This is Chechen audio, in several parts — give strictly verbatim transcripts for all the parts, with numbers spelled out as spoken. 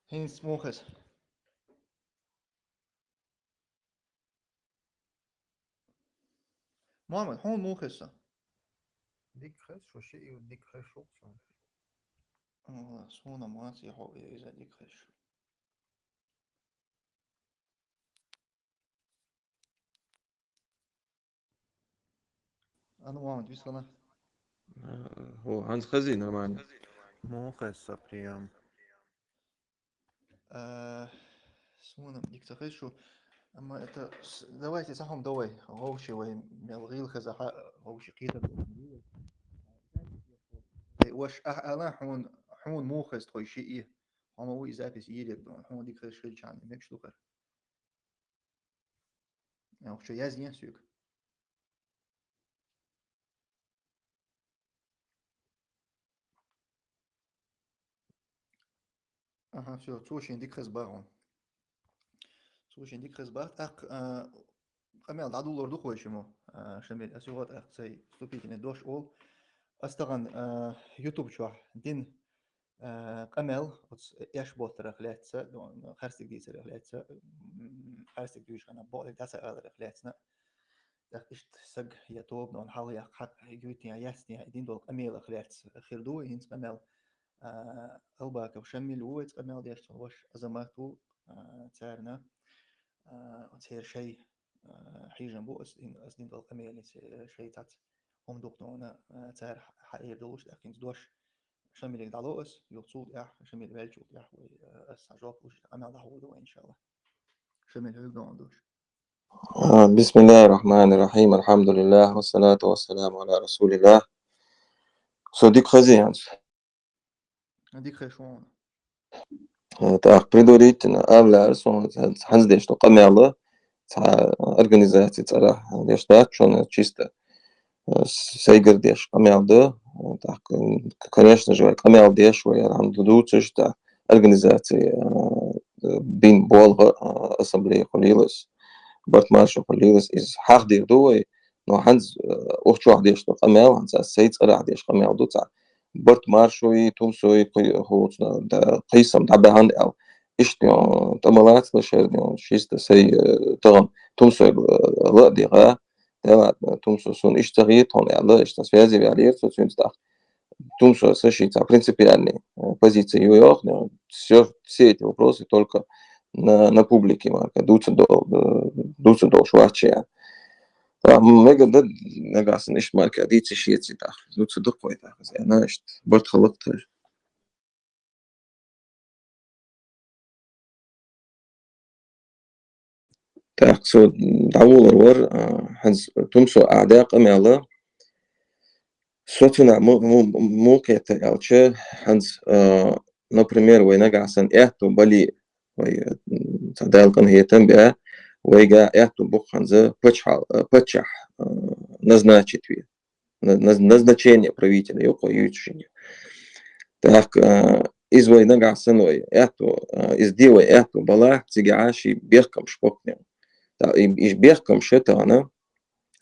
ХӀинца муха хеза? Мухьаммад, хьуна муха хеза со? Дика хеза, шо шиъ дика хеза шух со. Ала, суна маца хьо иза дика хеза. Ана, Мухьаммад, висхана. Э, хӀу, хӀанз хезий нормально? Муха хеза со приём? Э, суна дика ца хеза шу. Амма это с-, давайте сахьом давай. Вовши вай мел гӀил хеза хьа, вовши кхетар. Ваш, а, ала, хьун, хьун муха хеза тхой шиъ. Хьо ма вуй запись йийриг дон. Хьун дика хеза шилчан, мекш духар. Э, хьо язъян суьг. Аха, всё, цо шин дика хеза бахьун. Цо шин дика хеза бахьун. ТӀаккха, а, къамел дӀадуллур ду хой шиму, а, Шамиль, ас югӀа тӀаккха сай вступительный дош ол. Ас тагӀан, а, YouTube чохь дин, а, къамел, оц эш боттарах лаьцна, харцдиг дийцарах лаьцна, м, харцдиг дуьйш хана, боӀлиг дӀаса аларах лаьцна. ТӀаккха иштта саг я тоба дон хьал яккха хьакъ юйтин я яцтин я, и дин долу къамелах лаьцна хир ду вай хӀинца къамел. А, Албаков Шамиль ву вайца къамел деш, цуьнан ваша Азамат ву, а, царна, а, церан шай, а, хьийжам бу ас, ас дин долу къамелаца шай цац хӀума дукха дона, а, цара хьаэр долуш, тӀаккха хӀинца дош Шамилега дӀало ас, юха цул тӀаьхьа, Шамиль ваьллачул тӀаьхьа вай, а, ас цхьа жоп луш, къамел дӀахьур ду вай, иншалла. Шамиль, хьоьга догӀун дош. А, бисмиллахир-рахманир-рахим, альхамдулиллах, вассалату вассаламу аля расулиллах. Со дика хезий хӀинца? Дика хеза шуна. А, так, предварительно, ала лаьара суна хӀинца деш ду къамел, цхьа организаци цӀарах деш дац, шуна чисто, а, с-, сайгара деш къамел ду. А, так, м, конечно же, вай къамел деш, вай яра хӀума ду-, дуцуш, так, организаци, а, бин болх, а, ассамблея хуьлийла ас, барт маршо хуьлийла ас, иза хьахдийр ду вай, но хӀинца, а, укх чохь деш ду къамел, хӀинца ас сай цӀарах деш къамел ду цхьа. Барт маршои, тумсои, кхи-, хӀуцна, да, кхийсам дӀабаьхьна аьлла. Иштта, а, тӀе ма лацалаш хӀара, а, чисто сай, а, тахана тумсой, а, ла а дигӀа. Дела, тумсо суна иштта ца хета хьуна аьлла, иштта связи ваьллера со цуьнца тӀаккха. Тумсо сан шийца принципиальный, э, позици ю йоху, но всё, все эти вопросы только на, на публике, ма, дуца дол-, э, дуца долуш вац ша. Ткъа мега дан нагахь санна иштта марка дийци шеца тӀаккха. Дуца дукха вай тӀаккха, зена, иштта барт хала-кх. Так, со дӀаволар вара, а, хӀинца тумсо ахь даьккха къамел. Со цунах му-, му-, муха кхета аьлча, хӀинца, а, например, вай нагахь санна аьтту бале, вай, м, цхьа Дала къинхетам бе, вайга аьтту бу-кх хӀинца пачхьал-, а, паччахь, а, назначить ве. На-, наз-, назначение правителя, ю кхо юьйцу шинга. Так, а, иза вай нагахь санна вай, аьтту, а, иза де вай аьтту балахь, цигахь ши бехкамаш боккхунехь. Та, и, и бехкамаш тахана,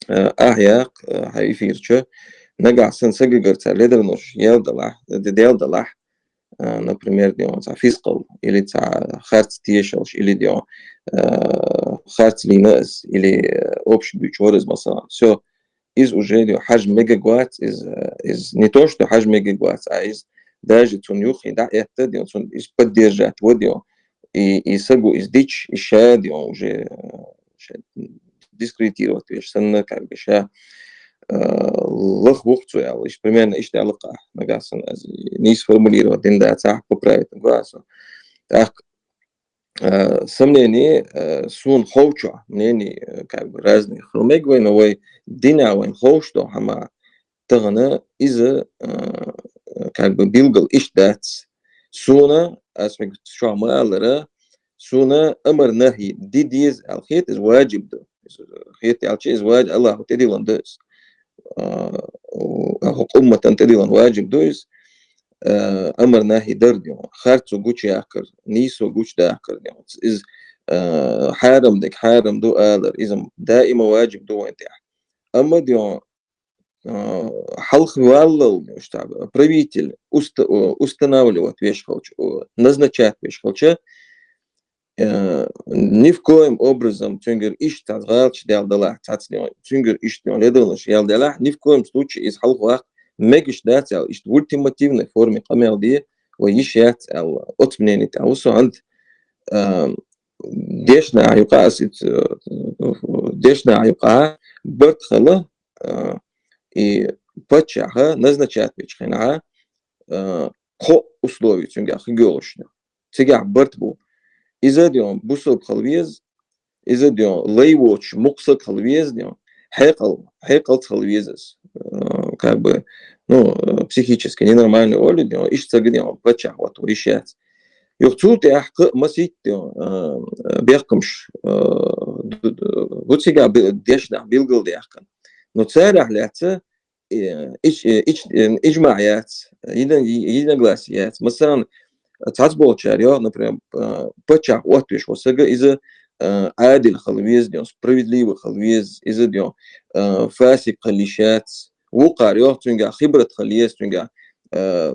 а, ахь яккха, а, хьайн эфирчу, нагахь санна сагагара цара ледарнаш ял далахь, де-, дел далахь, а, например, де вон цхьа фискал, или цхьа харц тешалш, или де вон, а, харц лийна ас, или, а, общий буьйцу вара иза, масала. Всё, иза уже, де вон, хьажа мегаг вац, иза, иза не то, что хьажа мегаг вац, а иза даже цунна юххе дӀа а этта, де вон, цунна иза поддержать во, де вон, и, и саго иза дича, и ша, де вон, уже, а, ша дискредитировать веш санна, как бы ша, а, лах ву-кх цо аьлла. Иштта примерно иштта аьлла-кх ахь, нагахь санна аз нийса формулировать дина дацахь, поправить го ас. Так, а, со мнение, а, суна ховчохь, мнение, а, как бы разные хила мега вай, но вай динехь вайна ховш долу хӀума тахана иза, а, как бы билггал иштта дац. Суна, ас хьоьга чохь ма-аллара, суна амар нахьи де деза аьлла хета, иза ваджиб ду. Иза хета аьлча, иза ваджиб, Аллахо тӀедиллина ду иза. А, у, хӀокху умматана тӀедиллина ваджиб ду иза. А, амар нахьи дар, де вон, харцо гучуяккхар, нийсо гучудаккхар, де вон. Иза, а, хьарам дерг хьарам ду алар, иза даима ваджиб ду вайн тӀехь. Амма, де вон, а, хьалха валлал, уж цхьа правитель уста-, о, устанавливать веш хилча, о, назначать веш хилча, э, ни в коем образом цуьнгара иштта цхьа гӀалаташ даьлла далахь, цхьацца ден, цуьнгара иштта ден ледарлаш яьлла далахь, ни в коем случае иза хьалха ваккха мегаш дац аьлла, иштта в ультимативной форме къамел де, вай йиш яц аьлла, оцу мнение тӀехь ву со хӀанз, а, дешна юкъа ас ит, э, дешна юкъа барт хила, а, и паччахьа назначать вечу хенахьа, а, кхо условие цуьнгахь хиг йолуш ду. Цигахь барт бу. Иза ден бусург хила веза, иза ден лай воцуш мукъсаг хила веза ден, хьекъал, хьекъалц хила веза ас. Э, как бы, ну, э, психически ненормальный оли ден, иштта ца ден, паччахь ват ву, йиш яц. Юха цул тӀаьхьа кхы а масийтта ден, э, бехкамаш, э, ду-, ду-, бу цигахь бе-, дешнахь билгал дехкан. Но царахь лаьцна, э, ич-, э, ич-, э, иджмаъ яц, един-, единогласие яц. Масалан, цхьацца болчара йо, например, э, паччахь оттавеш ву сага, иза, э, Ӏадил хила веза ден, справедливый хила веза, иза ден, э, фасик хила йиш яц. Вукхара йо, цуьнгахь хибрат хила еза, цуьнгахь, э,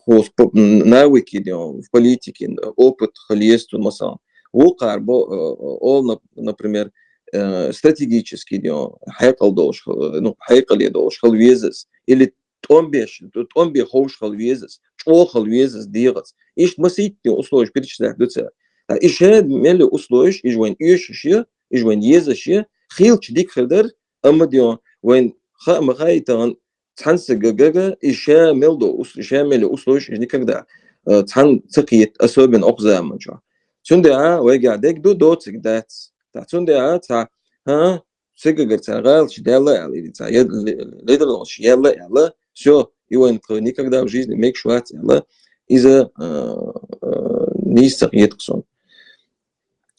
хӀу спо-, навыки ден, в политике, опыт хила еза цунна, масалан. Вукхара бо-, э, ол, нап-, например, э, стратегический ден, хьекъал долуш, э, ну, хьекъале долуш хила веза ас. Или тӀом беш, тӀом бе ховш хила веза ас, чӀогӀа хила веза ас дегӀаца. Иштта масийтта ден условиш перечислять ду цара. Ткъа и ша мел условиш, и вайн оьшуш я, и вайн езаш я, хилча дика хир дара, амма ден вайн хаа ма хаийтан, цхьана сага гага, и ша мел до ус-, и ша мел условиш, и никогда, э, цхьана ца кхета, особенно окху заманчохь. Цундела вайгахь дерг ду, доцург дац. Ткъа цундела цхьа, хӀа, цигагара цара гӀалаташ даьлла аьлла, или цхьа е-, ле-, ледарлонаш яьлла аьлла, всё, и вайн кху никогда в жизни мегаш вац аьлла, иза, э, э, нийса ца кхета-кх суна.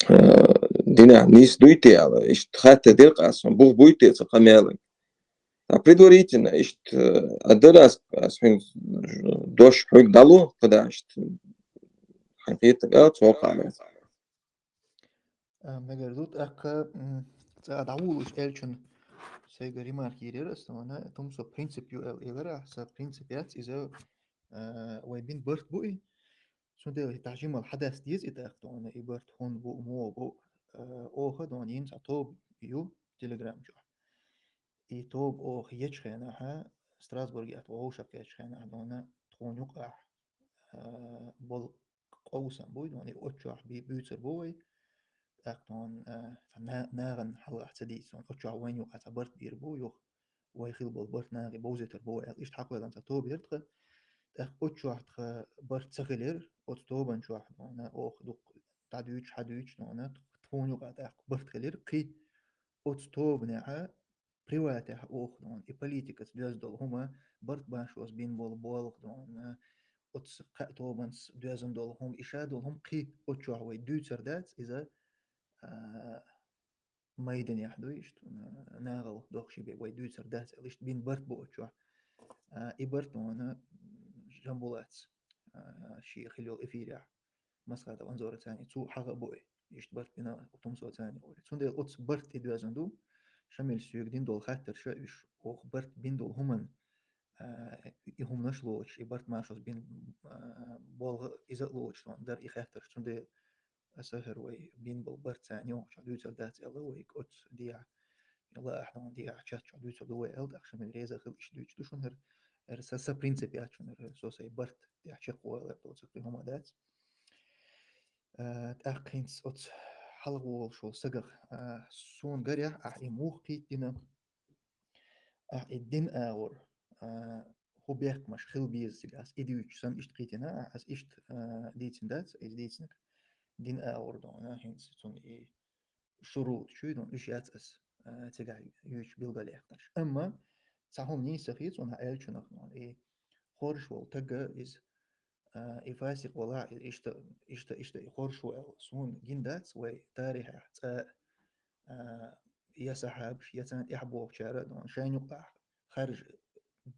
Э, динехь нийса дуй те аьлла, иштта хаттар дира-кх ас суна, бух буй те цу къамелан. А предварительно, иштта, э, а дара ас, ас хьуьнга дош хьуьнга дӀалу, кху дӀа иштта хьайн кхетарг а цо кхаьлла. А, мегар ду, тӀаккха, м, цкъа дӀавуллуш элчун сайга ремарк йийр яра ас, вана, тумсо принцип ю аьлла элира, сан принцип яц иза, а, вай бина барт бу и. Цундела и тахьжимал хьадаста деза и тӀаккха, вана, и барт хӀунда бу, муха бу, а, оха, вана, йина цхьа тоба ю Telegram чохь. И тоба оха ечу хенахьа, Страсбурге тхо вовшах кхечу хенахь, вана, тхуна юкъахь, а, болу къовсам бу, вана, и оццохь би-, буьйцур бу вай. ТӀаккха тхуна, а, цхьа на-, нахана хьалха ца дийца, вана, оццохь вайна юкъахь цхьа барт бийр бу, юха вай хила болу барт нахе бовзийтар бу вай аьлла. Иштта хьакхоьллина цхьа тоба яра тхан. ТӀаккха оццохь тхан барт ца хилира, оцу тобанна чохь, вана, оха дукха дӀадуьйцуш, хьадуьйцуш, вана, тхуна юкъахь тӀаккха барт хилира, кхин оцу тобанехьа, приватехь оха, вана, и политикаца доьзна долу хӀума, барт башхаллас бина болу болх, вана, оцу кхаа тобанца доьзна долу хӀума, и ша долу хӀума кхин оццохь вай дуьйцур дац, иза, а, майданехь ду иштта, вана, нахала дохуш бен вай дуьйцур дац аьлла, иштта бина барт бу оццохь. А, и барт, вана, Жамбулатца, а, шен хилла йолу эфирехь. Масхадов Анзора царна, цо хьагӀ а бу и. Иштта барт бина тумсо царна олу. Цундела оцу барт тӀе доьзна ду, Шамил, соьга дина долу хаттарша уьш, оха барт бина долу хӀуманна, а, и хӀуманаш лоцуш, и барт машос бина, а, болх иза а лоцуш, вана, дара и хаттарш. Цундела аса хӀара вай бина болу барт царна йохучохь дуьйцур дац аьлла, вай оцу дехьа, лаахь, вана, дехьа чат чохь дуьйцур ду вай аьлла, тӀаккха Шамил реза хила иштта дуьйцуш ду шуна хӀара, хӀара сан, сан принцип яц шуна хӀара, со сайн барт тӀехь чекхвалар доцург кхин хӀума дац. Э, тӀаккха хӀинца оцу хьалха волуш волу сагах, э, суна гарехь, ахь и муха кхийттина, ахь и дин агӀор, э, хӀун бехкамаш хила беза цига, ас и дуьйцуш санна иштта кхийттина, ахь ас иштта, э, дийцина дац, иза дийцинарг дин агӀор ду, хӀинца цунна и шурут чуьйдун, уьш яц ас, а, цигахь юьйцуш билгалъяьккхинарш. Амма цхьа хӀума нийса хи цунах аьллачунах, и хоржуш волу тага иза, а, и фасикъ валахь, и иштта, иштта, иштта и хоржуш ву аьлла, суна гина дац вай тарихьехь цкъа, а, я сахьабаш, я царна тӀаьхьа бохучара, ну, шайна юкъахь харжа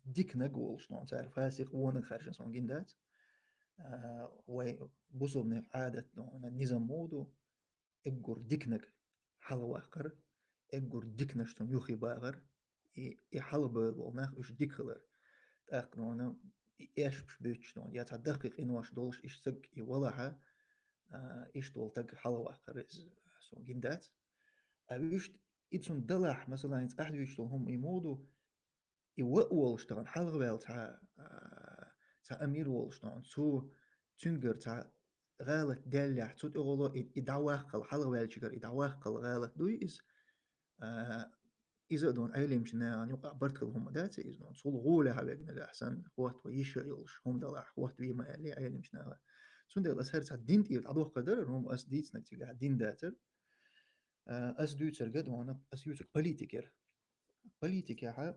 диканиг волуш, ну, цара фасикъ вониг харжина суна гина дац. А, вай бусулбанех Ӏадат, ну, низам муха ду, эггур диканиг хьалаваккхар, эггур диканаш цунна юххе бахар, и, и хьалха бевлла бола нах уьш дика хилар. ТӀаккха нуна и эшпаш буьтуш нуна, я цхьа даккхий къинош долуш иштта саг и валахьа, а, иштта волу таг хьалха ваккхар иза суна гина дац. А вуьшта и цунна далахь, масала, хӀинца ахьа дуьйцуш долу хӀума и муха ду, и ваъ волуш тахана хьалха ваьлла цхьа, а, цхьа амир волуш тахана, цо цуьнгара цхьа гӀалат даьллехь, цу тӀехула и, и дӀаваккхал, хьалха ваьллачуьнгара и дӀаваккхал гӀалат дуй иза? А, иза а дуьйна Ӏелимчу нахана юкъахь барт хилла хӀума дац иза дуьйна. Цул гӀолехьа вега нагахь санна, хӀотта вай йиш а йолуш, хӀума далахь, хӀотта ве ма аьллий Ӏелимчу наха. Цундела аса хӀара цхьа дин тӀера дӀадоккхур дара, хӀума аса дийцинарг цигахь дин дацара. А, аса дуьйцург а дуьйна, аса юьйцург политика яра. Политикехьа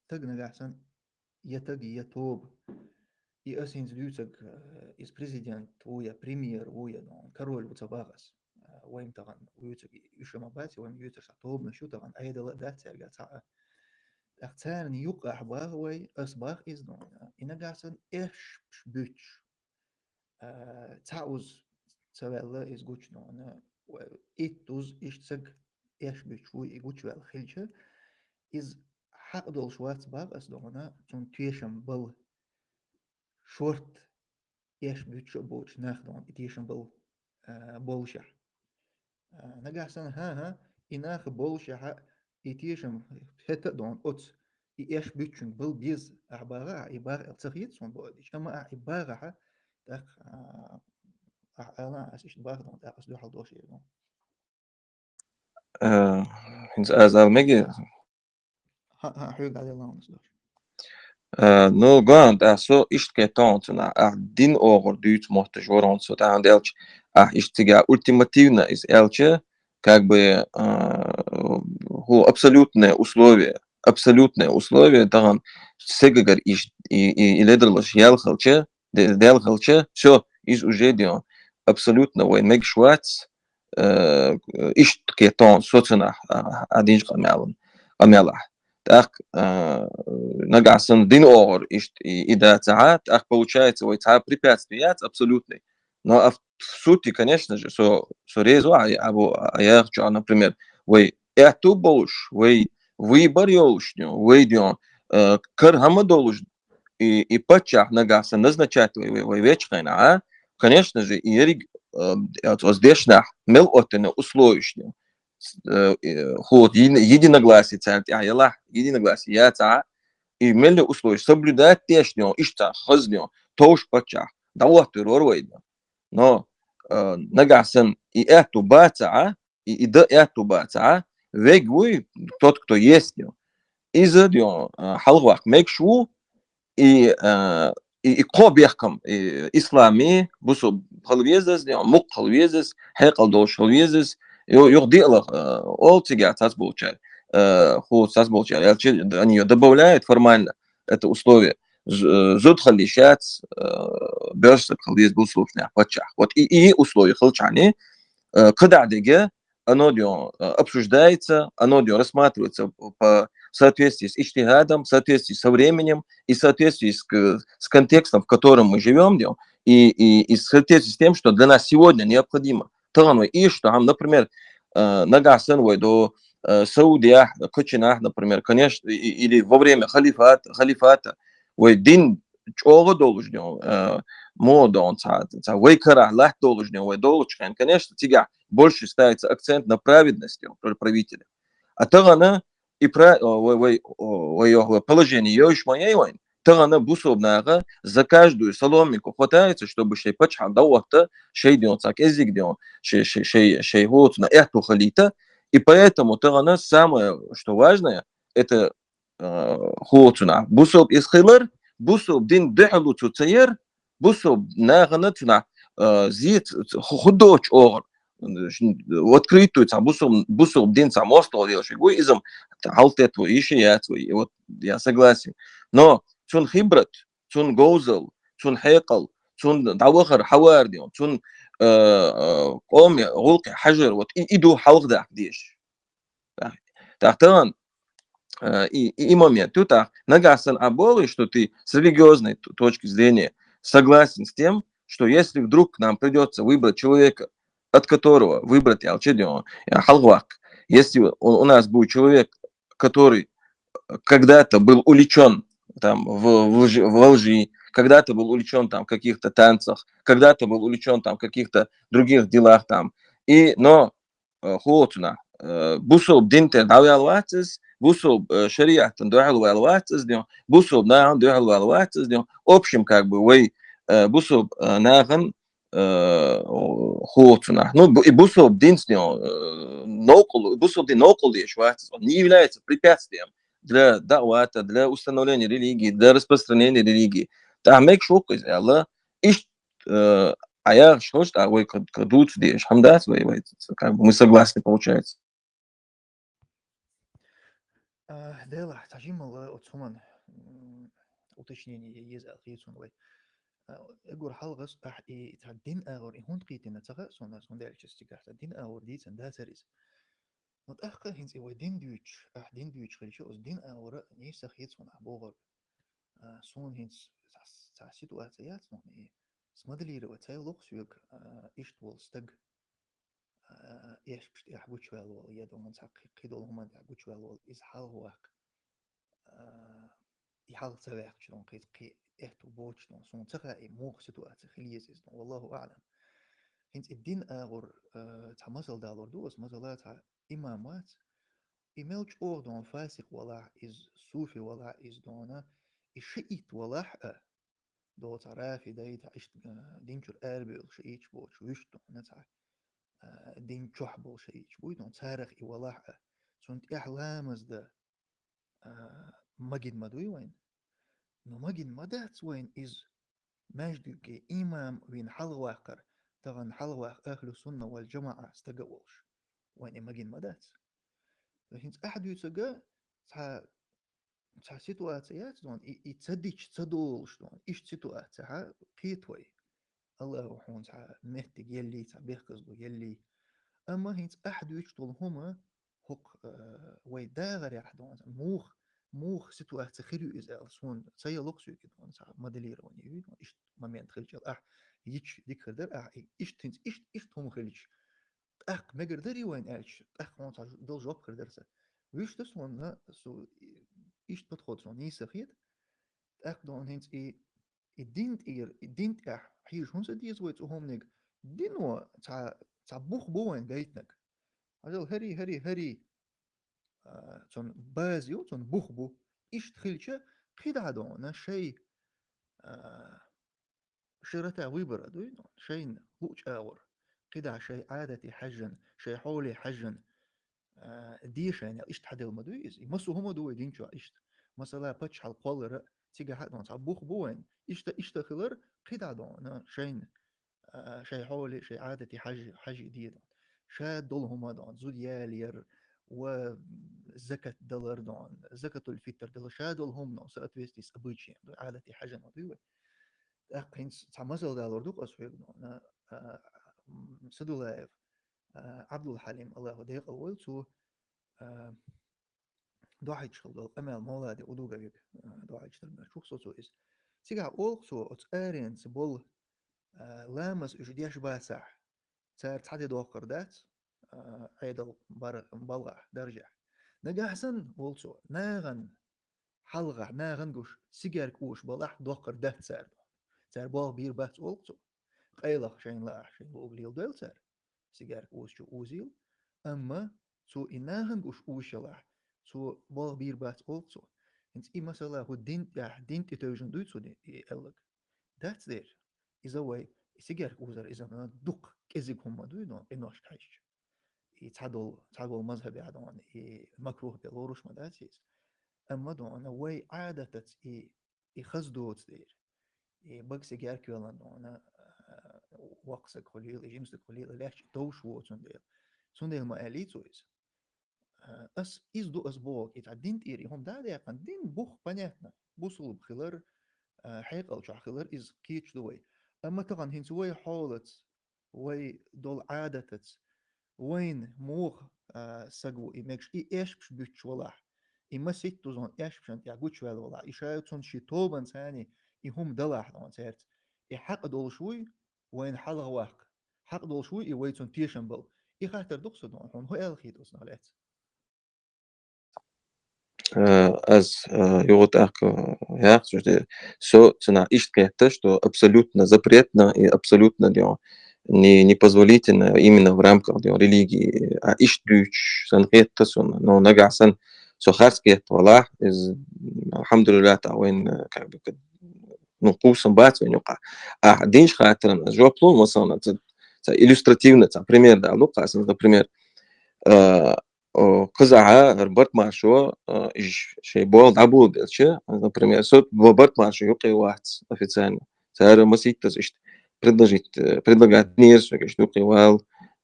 таг нагахь санна я таг, я тоба. И аса хӀинца дуьйцург, э, иза президент ву я премьер ву я, ну, король ву ца боху аса. Э, вайн тахана вуьйцург уьш а ма бац, вайн юьйцург сан тобанаш ю тахана, Ӏедал а дац цаьрга цхьа а. ТӀаккха царна юкъахь боху вай, аса боху иза, ну, и нагахь санна эшпаш буьтуш. А, цхьа уз ца ваьлла иза гучу, ну, итт уз иштта саг эшпаш буьтуш вуй и гучуваьлла хилча, иза хьакъ долуш вац боху аса дуьйна, цунна тешам бала. Шорта эшпаш буьтуш а боцуш нах дуьйна и тешам бала, а, болушехь. А, нагахь санна, хӀан-хӀа, и нах болушехьа, и тешам хӀетта а дуьйна оцу, и эшпаш буьтучуьнга бала беза ахьа боху, ахьа и боху аьлла ца хета суна боху дича. Амма ахьа и боху ахьа, тӀаккха, а, ахьа ала, аса иштта боху дуьйна, тӀаккха аса дуьхьал дош эр ду. Э, хӀинца аз ала мега? ХӀа-, хӀа, хьоьга Ӏадиллахь, Ӏунас дош. Э, ну, ган, тӀаккха со иштта кхетта хӀинца, ахьа дин огӀур дуьйцу мотташ вара хӀинца со, тӀаккха аьлча, ахьа иштта цигахь ультимативно иза аьлча, как бы, э, хӀу абсолютное условие, абсолютное условие, тахана сегагара иш-, и, и, и ледарлаш ял хилча, де-, даьлла хилча, всё, иза уже дуьйна абсолютно вайн мегаш вац, э, иштта кхетта хӀинца со цунах, а, а, динчу къамелан, къамелахь. ТӀаккха, э, нагахь санна дин огӀур иштта и, и дацахьа, тӀаккха получается, вай цхьа препятствие яц абсолютный. Но а в сути, конечно же, со, со реза ву, а, абу, а, яхачу, а, например, вай аьтту болуш, вай выбор йолуш, вай дуьйна, э, кара хӀама долуш, и, и паччахь нагахь санна назначать вай, вай, вай вечу хенахь, а? Конечно же, и ерриг, э, оцу дешнахь мел оттина условиш, э, э, хӀу, еди-, единогласие царна тӀехь ялахь, единогласие яцахьа, и мелли условиш соблюдать деш, иштта хазна, товш паччахь, дӀахӀоттавер вара вай. Но, э, нагахь санна и аьтту бацахьа, и, и дан аьтту бацахьа, вег вуй, тот, кто есть, иза дуьйна, а, хьалхаваккха мегаш ву, и, а, и, и кхо бехкам, и ислами, бусу хала веза иза, дуьйна, мукх хала веза иза, хьекъал долуш хала веза иза, ю-, юха диъалах, а, олу цигахь цхьацца болчара, а, хӀу цхьацца болчара, аьлча, они её добавляют формально, это условие. З-, э, зуда хала йиш яц, э, боьрша стаг хала веза бусулба нах паччахь. Вот и, и условие хилчахьана, э, кхидӀа дерг, оно, дуьйна, э, обсуждается, оно, дуьйна, рассматривается по, в соответствии с иджтихадом, в соответствии со временем и в соответствии с к-, с контекстом, в котором мы живём, дуьйна, и, и, и в соответствии с тем, что для нас сегодня необходимо. Тахана вай иштта, хьан, например, э, нагахь санна вай ду, э, Саудехь, кхычунахь, например, конечно, и, и, или во время халифат-, халифата, вай дин чӀогӀа долуш, дуьйна, э, мо, дуьйна, цхьа, цхьа вай карахь латта долуш, дуьйна, вай долучу хенахь, конечно, цигахь больше ставится акцент на праведность, дуьйна, пр-, правителя. А тахана и пра-, о, вай, вай, о, вай, вай положение йойуш ма яй вайн. Тахана бусулба наха за каждую соломинку хватается, чтобы шайн паччахь дӀахӀотта, шайн, дуьйна, цхьа кӀеззиг, дуьйна, шай, шай, шай, шайн хӀу цунах аьтту хилийта. И поэтому тахана самое, что важное, это, э, хӀу цунах бусулба иза хилар, бусулба дин дуьхьал луцу ца яр, бусулба нахана цунах, э, зе ц-, ц-, ху-, ху доцу оьгӀар, в открытую цхьа бусулба, бусулба дин цхьа мостагӀа лелаш ву, иза-м хьалтетта ву, йиш яц вай, вот я согласен. Но цунна хибрат, цунна говзал, цунна хьекъал, цунна дӀавахар хьавар, дуьйна, цунна, э, э, къоме гӀуллакхе хьажар, вот и, и ду хьалхадаккха дезаш. Так. Так, тахана, э, и, и, и момент. Тут, а, нагахь санна а болуш, что ты с религиозной т-, точки зрения согласен с тем, что если вдруг нам придётся выбрать человека, от которого выбрать, я, я хьалхаваккха, если у, у нас будет человек, который, когда-то был увлечён там в, в лжи, в лжи, когда-то был увлечён там в каких-то танцах, когда-то был увлечён там в каких-то других делах там. И, но, э, хӀоцунахь, э, бусалба дин тӀера дӀаваьлла вац из, бусалба, э, шариӀатана дуьхьал ваьлла вац из, дин, бусалба нахана дуьхьал ваьлла вац из, дин. Общем, как бы, вай, э, бусалба, э, нахана, э, хӀоцунахь. Ну, бу-, и бусалба динца, дин, э, новкъал, бусалба дин новкъал деш вац из, он не является препятствием для даъвата, для установления религии, для распространения религии. ТӀаккха мегаш ву-кх из аьлла, иштта, э, Ӏа яхаш хилча, тӀаккха вай кхы, кхы дувца дезаш хӀама дац вай, вай, как бы мы согласны, получается. А, Делахь, цхьа жимма оцу хӀуман, м, уточнение е-, еза аьлла хета суна вай. А, эггара хьалха ас ахь и цхьа дин агӀор и хӀунда кхийтина ца хаьа суна, цундела аьлча цигахь цхьа дин агӀор дийцина дацара иза. Ну, тӀаккха хӀинца и вай дин дуьйцуш, ахь дин дуьйцуш хилча, оцу дин агӀора нийса хета суна ахь бохург. А, суна хӀинца цхьа, цхьа ситуация яц, ну, и смоделировать ца йо лоху соьга, а, иштта волу стаг, а, эшпаш тӀехь гучуваьлла волу, я догӀун цхьа кхи-, кхидолу хӀуманна тӀехь гучуваьлла волу, иза хьалха ваккха. А, и хьалха ца ваьккхича, догӀун кхин, кхин аьтту боцуш, догӀун суна ца хаьа, и муха ситуация хила еза иза, догӀун, валлаху аӀлам. ХӀинца и дин агӀор, а, цхьа масал далор ду аса, масала, цхьа имам вац, и мел чӀогӀа, догӀун, фасикъ валахь, иза суфи валахь, иза, догӀун, и шиит валахь а, догӀун цхьа рафидай, цхьа иштта, а, дин чуьра арабевлла шииташ боцуш вуьшта, догӀун, цхьа, а, дин чохь болу шииташ буй, догӀун, царах и валахь а, цунна тӀехь ламаз дан, а, магийна ма дуй вайна? Ну, магийна ма дац вайна иза, маьждиге имам вина хьалхаваккхар, тахана хьалхаваккха ахлу сунна вал джамаӀа стаг а волуш. Вайна и магийна ма дац. ХӀинца ахь дуьйцург цхьа цхьа ситуация яц, догӀун, и, и ца дича, ца долуш, догӀун, иштта ситуацехь кхета вай. Аллахо хьуна цхьа меттиг еллий, цхьа бехказло еллий. Амма хӀинца ахь дуьйцуш долу хӀума хӀокху, а, вай дагӀарехь, догӀун, муха, муха ситуация хир ю иза аьлла, суна ца йо лоху соьга, догӀун, цхьа моделирование ю, догӀун, иштта момент хилча, ахь йича дика хир дара, ахь и иштта хӀинца, иштта, иштта хӀума хилча, тӀаккха мегар дарий вайна аьлча, тӀаккха хьуна цхьа жо-, долу жоп хир дара сан. Вуьшта суна, со иштта подход суна нийса хета. ТӀаккха, догӀун, хӀинца и, и дин тӀера, и дин тӀехь хьийжа хӀунда ца деза вай цу хӀуманиг? Дино цхьа, цхьа бух бу вайна гайтинарг. Хьажал, хӀари, хӀари, хӀари, а, цунна база ю, цунна бух бу. Иштта хилча, кхидӀа, догӀун, шай, а, широта выбора дуй, ну, шайна луъучу агӀор, кхидӀа шайн Ӏадате хьаьжжина, шайн хьоле хьаьжжина, а, де шайна аьлла, иштта хьаделла ма дуй иза. И массо а хӀума ду вай дин чохь иштта. Масала, паччахьалла кхоллар а, цигахь а, догӀун, цхьа бух бу вайна. Иштта, иштта хилар, кхидӀа, догӀун, шайна, а, шайн хьоле, шайн Ӏадате хьаьжжи, хьаьжжи де, догӀун. Ша долу хӀума, догӀун, зуда ялаяр, ва закат далар, догӀун, закатул-фитр далар, ша долу хӀума, догӀун, соответствии с обычаем, догӀун, Ӏадате хьаьжжина ма дуй вай. ТӀаккха хӀинца цхьа масал далор ду-кх аса хьоьга, догӀун, а, м, Садулаев, а, Ӏабдул-Хьалим, Аллахо декъал войла цо, а, дохьуьйтуш хилла долу къамел Мовлади Удуговиг, а, дохьуьйтуш дара, мел чухсо цо иза. Цигахь олу-кх цо, оцу аренца болу, а, ламаз уьш деш бацахь, цара цхьа де доккхур дац, а, Ӏедал бар-, балхахь, даржехь. Нагахь санна, олу цо, нахана хьалхахь, нахана гуш сигарка оша балахь, доккхур дац цара. Цара болх бийр бац, олу-кх цо. Къайлаха шайна лаахь, шайна луург леладойла цара. Сигарка озучо озийла. Амма цо и нахана гуш оша ялахь, цо болх бийр бац, олу-кх цо. ХӀинца и масала хӀу дин тӀехь, дин тӀе тевжина дуй цо ди-, и аьлларг? Дац дера. Иза вай, и сигарка озар, иза дукха кӀезиг хӀума ма дуй, догӀун, къиношка хьаьжча. И цхьадолу, цхьадолу мазхӀабехь, догӀун, и макрух бен лоруш ма дац иза. Амма, догӀун, вай Ӏадатаца и, и хаза доцу дера. И бага сигарка йоьллина, догӀун, а, воккха саг хуьлийла, и жима саг хуьлийла, лаьтташ товш воцун дела. Цундела ма аьллий цо иза. А, ас, иза ду ас бохург, и цхьа дин тӀера и хӀума дӀа а даьккхина, дин бух, понятно, бусулба хилар, а, хьекъал чохь хилар, иза кхеташ ду вай. Амма тахана хӀинца вай хьолаца, вай долу Ӏадатаца, вайна муха, а, саг ву и мегаш, и эшпаш буьттуш валахь, и масийтта дузун эшпашан тӀехь гучуваьлла валахь, и ша цунна ши тобанца цхьаьна и хӀума далахь, догӀун, цаьрца, и хьакъ долуш вуй, вайна хьалха ваккха, хьакъ долуш вуй и вай цунна тешам бала? И хаттар ду-кх сан, догӀун, хьуна хӀун аьлла хета оцунах лаьцна? Э, аз, э, юха тӀаккха яхаш, что со цунах иштта кхетта, что абсолютно запретно и абсолютно, дий хьона, не, непозволительно именно в рамках, дий хьона, религии, а иштта дуьйцуш санна хетта сона. Но нагахь санна со харц кхетта валахь, из, алхьамдулиллахӀ, тӀаккха вайна, как бы, ну, кхувсам бац вайна юкъахь. Ахьа динчу хаттарна жоп ло, масала, ца, ца иллюстративно, ца пример дала ду-кх ас, например, э, о, кхузахь хӀара барт-маршо, э, иш шайн болх дӀаболабелча, например, со бо-, барт-маршо юкъе вац официально. Цара масийттаза иштта предложить, э, предлагать динера соьга, иштта юкъе вала,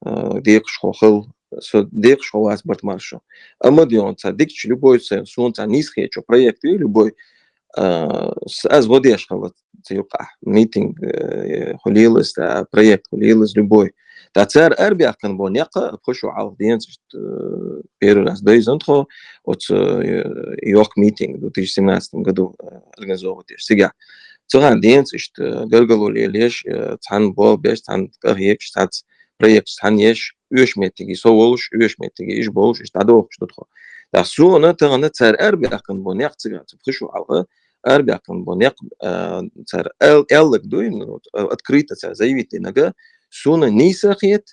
э, декъашхо хила. Со декъашхо вац барт-маршо. Амма, дий хьона, цхьа дикачу любой ца-, суна цхьа нийса хетачу проект ю любой, э, с-, аз гӀо деш хила цу юкъахь, митинг, э, хӀу лелаза, цхьа проект хӀу лелаза, любой. ТӀаккха цара арабаьккхина бо некъ, пхи шу хьалха денца, э, первый раз дайзина тхо, оцу, э, йоккха митинг две тысячи семнадцатом году, э, организовывать деш цигахь. Цу хана денца иштта, э, гаргало лелаеш, э, цхьаьна болх беш, цхьаьна кӀа хьекхаш, цхьацца проекташ цхьаьна еш, оьшу меттиге со волуш, оьшу меттиге иш болуш, иштта дӀадохуш ду тхо. ТӀаккха суна тахана цара арабаьккхина бо некъ цигахь, цу пхи шу хьалха, арабаьккхина бо некъ, а, цара ал-, аьлларг дуй, ну, открыто цара заявить динарг, суна нийса хета,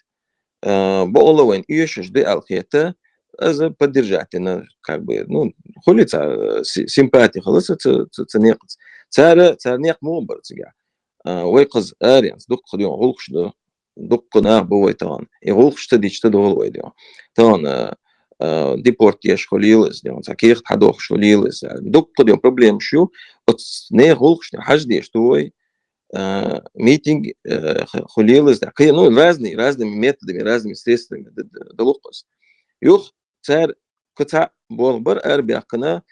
а, бакъалла вайна оьшуш ду аьлла хета, аз поддержать дина, как бы, ну, хуьлу цхьа, э, си-, симпати хила ца, ца, ца, ца некъаца. Цара, цара некъ муха бара цигахь? А, вай кхуза аренца дуккха, дий хьона, гӀуллакхаш ду, дуккха нах бу вай тахана. И гӀуллакхаш ца дича ца долу вай, дий хьона. Тахана, а, депорт еш хӀу лелаза, дий хьона, цхьа кехат хьадохуш хӀу лелаза. Дуккха, дий хьона, проблемаш ю. Оцу нехан гӀуллакхашна хьажа дезаш ду вай, а, митинг, а, х-, хӀу лелаза. Кхин, ну, разный, разными методами, разными средствами д-, д-, далу-кх ас. Юха цара кхин цхьаъ болх бара арабаьккхина,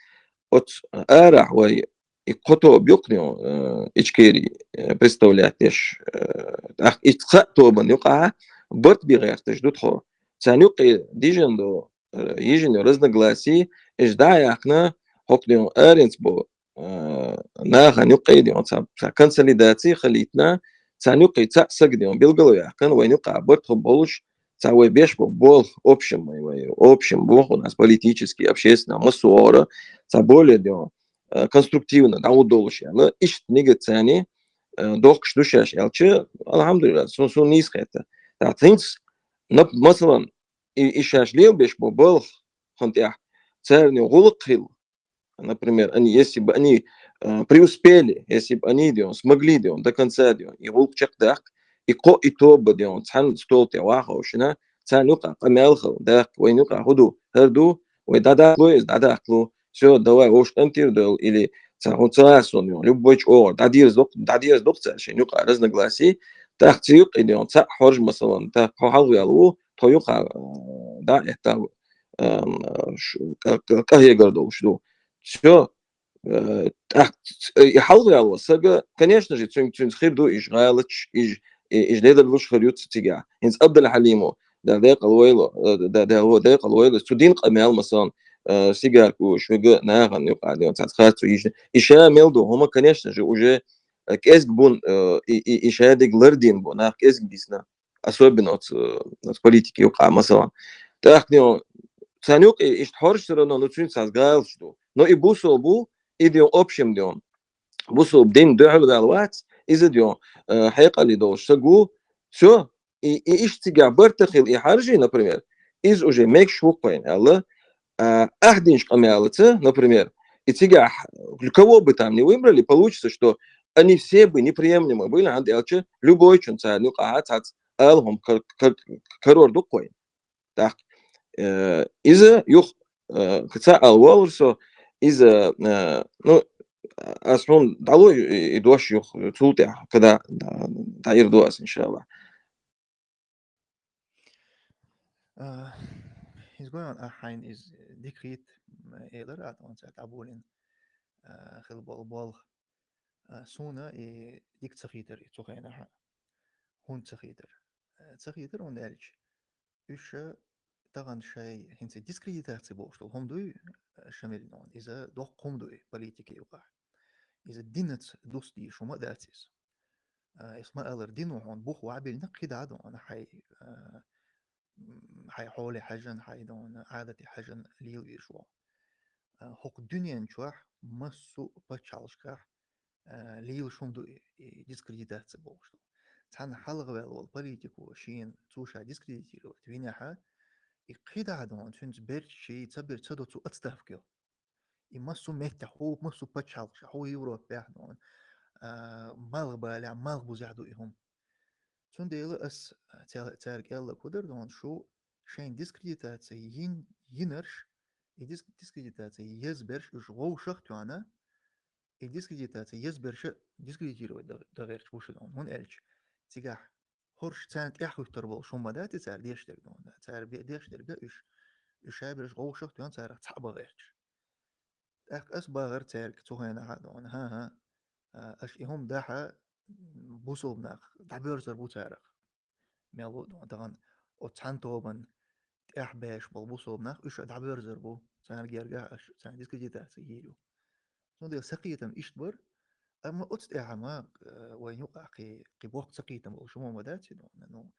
оцу арахь вай и кхо тоба ю-кх, э, Ичкери, э, представлять деш, э, тӀаккха и цхьаъ тобанна юкъахь барт бе гӀерташ ду тхо. Царна юкъе дижина ду, э, йижина ю разногласий, уьш дӀа а яьккхина, хӀокху, дий хьона, аренца бу, э, нахана юкъе, дий хьона, цхьа, цхьа консолидаци хилийтина, царна юкъе цхьаъ саг, дий хьона, билгал а ваьккхина, вайна юкъахь барт хӀу болуш, цхьа вай беш бу болх, общем, вай, вай, общем болх у нас политический, общественный, массо а гӀора, цхьа более, дий хьона, э, конструктивно дӀа хӀу долуш аьлла, иштта нигат царна, э, дохкуш ду шаьш аьлча, алхьамдулиллахӀ, сун, сун нийса хета. ТӀаккха хӀинца, нап-, масалан, и, и шаьш лелабеш бу балха хӀун тӀехь, царна гӀуллакх хила, например, они, если бы они, э, преуспели, если бы они, дий хьона, смогли, дий хьона, до конца, дий хьона, и гӀуллакх чекхдаккха, и кхо, и тоба, дий хьона, цхьана стол тӀе ваха ховшина, царна юкъахь къамел хила, даккха, вайна юкъахь хӀу ду, хӀара ду, вай дӀадаккхало иза, дӀадаккхало, всё, давай, вовшах кӀантира доьлла, или цхьа хӀун ца а сона, дий хьона, любой чӀогӀа, дӀадерза дукх-, дӀадерза дукх цара шайна юкъахь разногласий, тӀаккха цу юкъе, дий хьона, цхьаъ хьожа, масалан, тӀаккха хьо хьалха ваьлла ву, тхо юкъахь, э, дӀа а этта, эм, ш-, кӀа-, кӀа-, кӀа хьегар долуш ду. Всё. Э, тӀаккха ц-, и хьалха ваьлла сага, конечно же, цуьнга, цуьнца хир ду, иш гӀалаташ, иш, и-, иш ледарлуш хир ю цигахь. ХӀинца Абдулхьалимо, Дала декъала войла, э, да-, да-, Дала декъала войла, цу дина къамел, масалан, э, сигар куш, вега нахана юкъа, дий хьона, цхьацца харцо йиш. И ша мел ду, хӀума, конечно же, уже, э, кӀезиг бун, э, и, и, и ша диг лардина бу, нах кӀезиг дисна. Особенно оцу, оцу политики юкъа, масалан. ТӀаккха, дий хьона, царна юкъе иштта хьожаш всё равно, ну, цуьнца цхьа гӀалаташ ду. Но и бусалба бу, и, дий хьона, общем, дий хьона, бусалба дин дуьхьал ваьлла вац, иза, дий хьона, э, хьекъале долуш саг ву, всё, и, и иштта цигахь барт а хила и хьаржий, например, иза уже мегаш ву-кх вайна аьлла, а, ахь динчу къамелаца, например, и цигахь, кого бы там ни выбрали, получится, что они все бы неприемлемы были, хӀунда аьлча любойчун царна юкъахь цхьацца ала хӀума кар-, кар-, карор ду-кх вайна. ТӀаккха, э, иза юха, э, ца ала волура со, иза, э, ну, ас хьуна дӀало и, и дош юха, цул тӀаьхьа, когда дӀа-, дӀаирду ас, иншаллахӀ. А, иза гой хьуна, ахь хьайна иза дика хийтта, м, элира, а, тхуна цара дӀаболийна, а, хила болу болх. А, суна и дика ца хийтира и цу хенахь. ХӀунда ца хийтира? А, ца хийтира, хӀунда аьлча, уьш тахана шайн хӀинца дискредитаци бохуш долу хӀума дуй, а, Шамил, хьуна, иза доккха хӀума дуй политики юкъахь. Иза динаца дус дийш хӀума а дац иза. А, ас ма-аллара, дин ву хьуна бух вахьабиллина кхидӀа а ду хьуна хьайн, а, м, хьайн хьоле хьаьжжина, хьайн ду хьуна Ӏадате хьаьжжина лелавеш ву. а, хӀокху дуьнен чохь массо а пачхьалкхашкахь, а, лелаш хӀума ду и, и дискредитация бохуш ду. Цхьана хьалха ваьлла волу политико шена цо ша дискредитировать винехь, и кхидӀа а ду хьуна, цуьнца берччий ца бер ца до цо отставка йо. И массо а меттехь, хӀокху массо а пачхьалкхашкахь, хӀокху Европехь а ду хьуна, а, малхбалехь, малхбузехь ду и хӀума. Цундела ас, а, цаьрга аьлларг хӀун дара ду хьуна, шу шайн дискредитация йин-, йинарш, и дис-, дискредитация еза берш уьш вовшах а тоьхна, и дискредитация еза берш дискредитировать дан, дан гӀерташ бу шу ду хьуна. ХӀунда аьлча цигахь хӀорш царна тӀаьхьахӀуьттур болуш хӀума дац и цара деш дерг ду хьуна. Цара бе-, деш дерг уьш, уьш шайберш вовшах а тоьхна царах цхьаъ бан гӀерташ. ТӀаккха ас бахара цаьрга цу хенахь а ду хьуна, хӀан-хӀа, а, аша и хӀума дахь, м, бусулба нах дӀабоьрзур бу царах. Мел ву а ду хьуна, тахана оцу цхьана тобанна тӀаьхьа беш болу бусулба нах, уьш а дӀабоьрзур бу, царна гергахь аша, царна дискредитация йийр ю. Цундела сан кхетам иштта бара, амма оцу тӀехь ма, э, вайн юкъахь кхин, кхин боккха сан кхетам болуш хӀума ма дац и ду хьуна. Ну,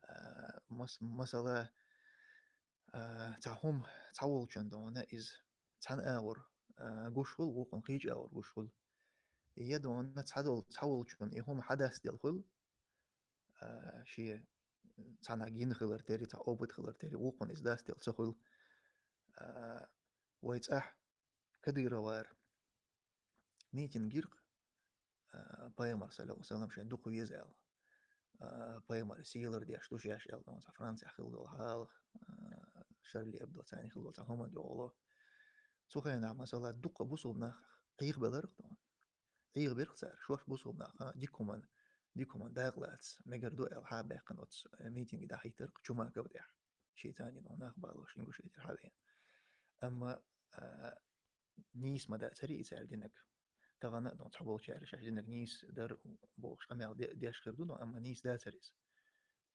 а, мас-, масала, а, цхьа хӀума, цхьа волчун ду хьуна иза цхьана агӀор, а, гуш хуьлу, вукхун кхечу агӀор гуш хуьлу. Я ду хьуна цхьа дол-, цхьа волчун и хӀума хьадастаделла хуьлу, а, шен цхьанхьа гина хилар тера, цхьа опыт хилар тера, вукхун иза дастаделла ца хуьлу. А, вай цӀахь Кадыровара митинг йира-кх, а, пайхамар, саллаллаху алейхи ва саллям, шайн дукха веза аьлла. А, пайхамар сий лардеш ду шаьш аьлла, ду хьуна цхьа Францехь хилла долу хьал, а, Шарли Эбдо царна хилла долу цхьа хӀума ду хьуна. Цу хенахь, масала, дукха бусулба нах Ӏехабелира-кх ду хьуна. Ӏехабира-кх цара, шорта бусулба нах, а, дика хӀуманна, дика хӀуманна дакъа лаца мегар ду аьлла, хьа а баьккхина оцу, э, митинге дӀахӀиттира-кх Чумаковна тӀехь. Шен царна ду хьуна нах балош, Ингушетира хьавеана. Амма, а, нийса ма дацара и цара динарг. Тахана а ду хьуна цхьаболчара шаьш динарг нийса дара бохуш къамел де-, деш хир ду, но амма нийса дацара иза.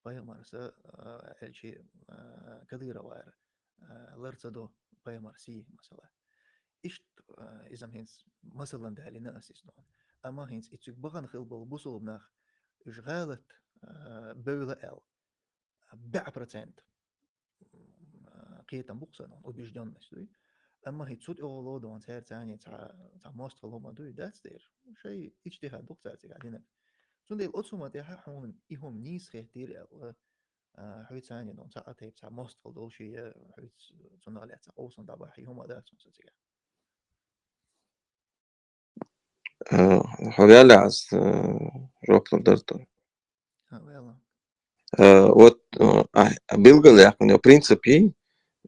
Пайхамарс, а, аьлча, а, Кадыровара, а, лар ца до пайхамар сий, масала. Иштта, а, иза-м хӀинца масалан далийна ас иза ду хьуна. Амма хӀинца и цуьнга бахана хилла болу бусулба нах, уьш гӀалат, а, бевлла аьлла, бӀе процент, а, кхетам бу-кх сан, убеждённость дуй. Амма хӀинца цу тӀехула ду хьуна цара царна цхьа, цхьа мостагӀалла хӀума дуй, дац дера. Шайн иджтихӀад ду-кх цара цигахь динарг. Цундела оцу хӀуман тӀехь хьуна и хӀума нийса хеттера аьлла, а, хьоьца цхьана ду хьуна цхьа а тайпа цхьа мостагӀалла долуш, я хьоьца цунах лаьцна къовсам дӀабахьа, и хӀума дац хьуна сан цигахь. Э, хьо ваьлла аз, э, жоп лур дара тхуна. А, ваьлла. Э, вот, э, а, билггал яьккхина йо принципе,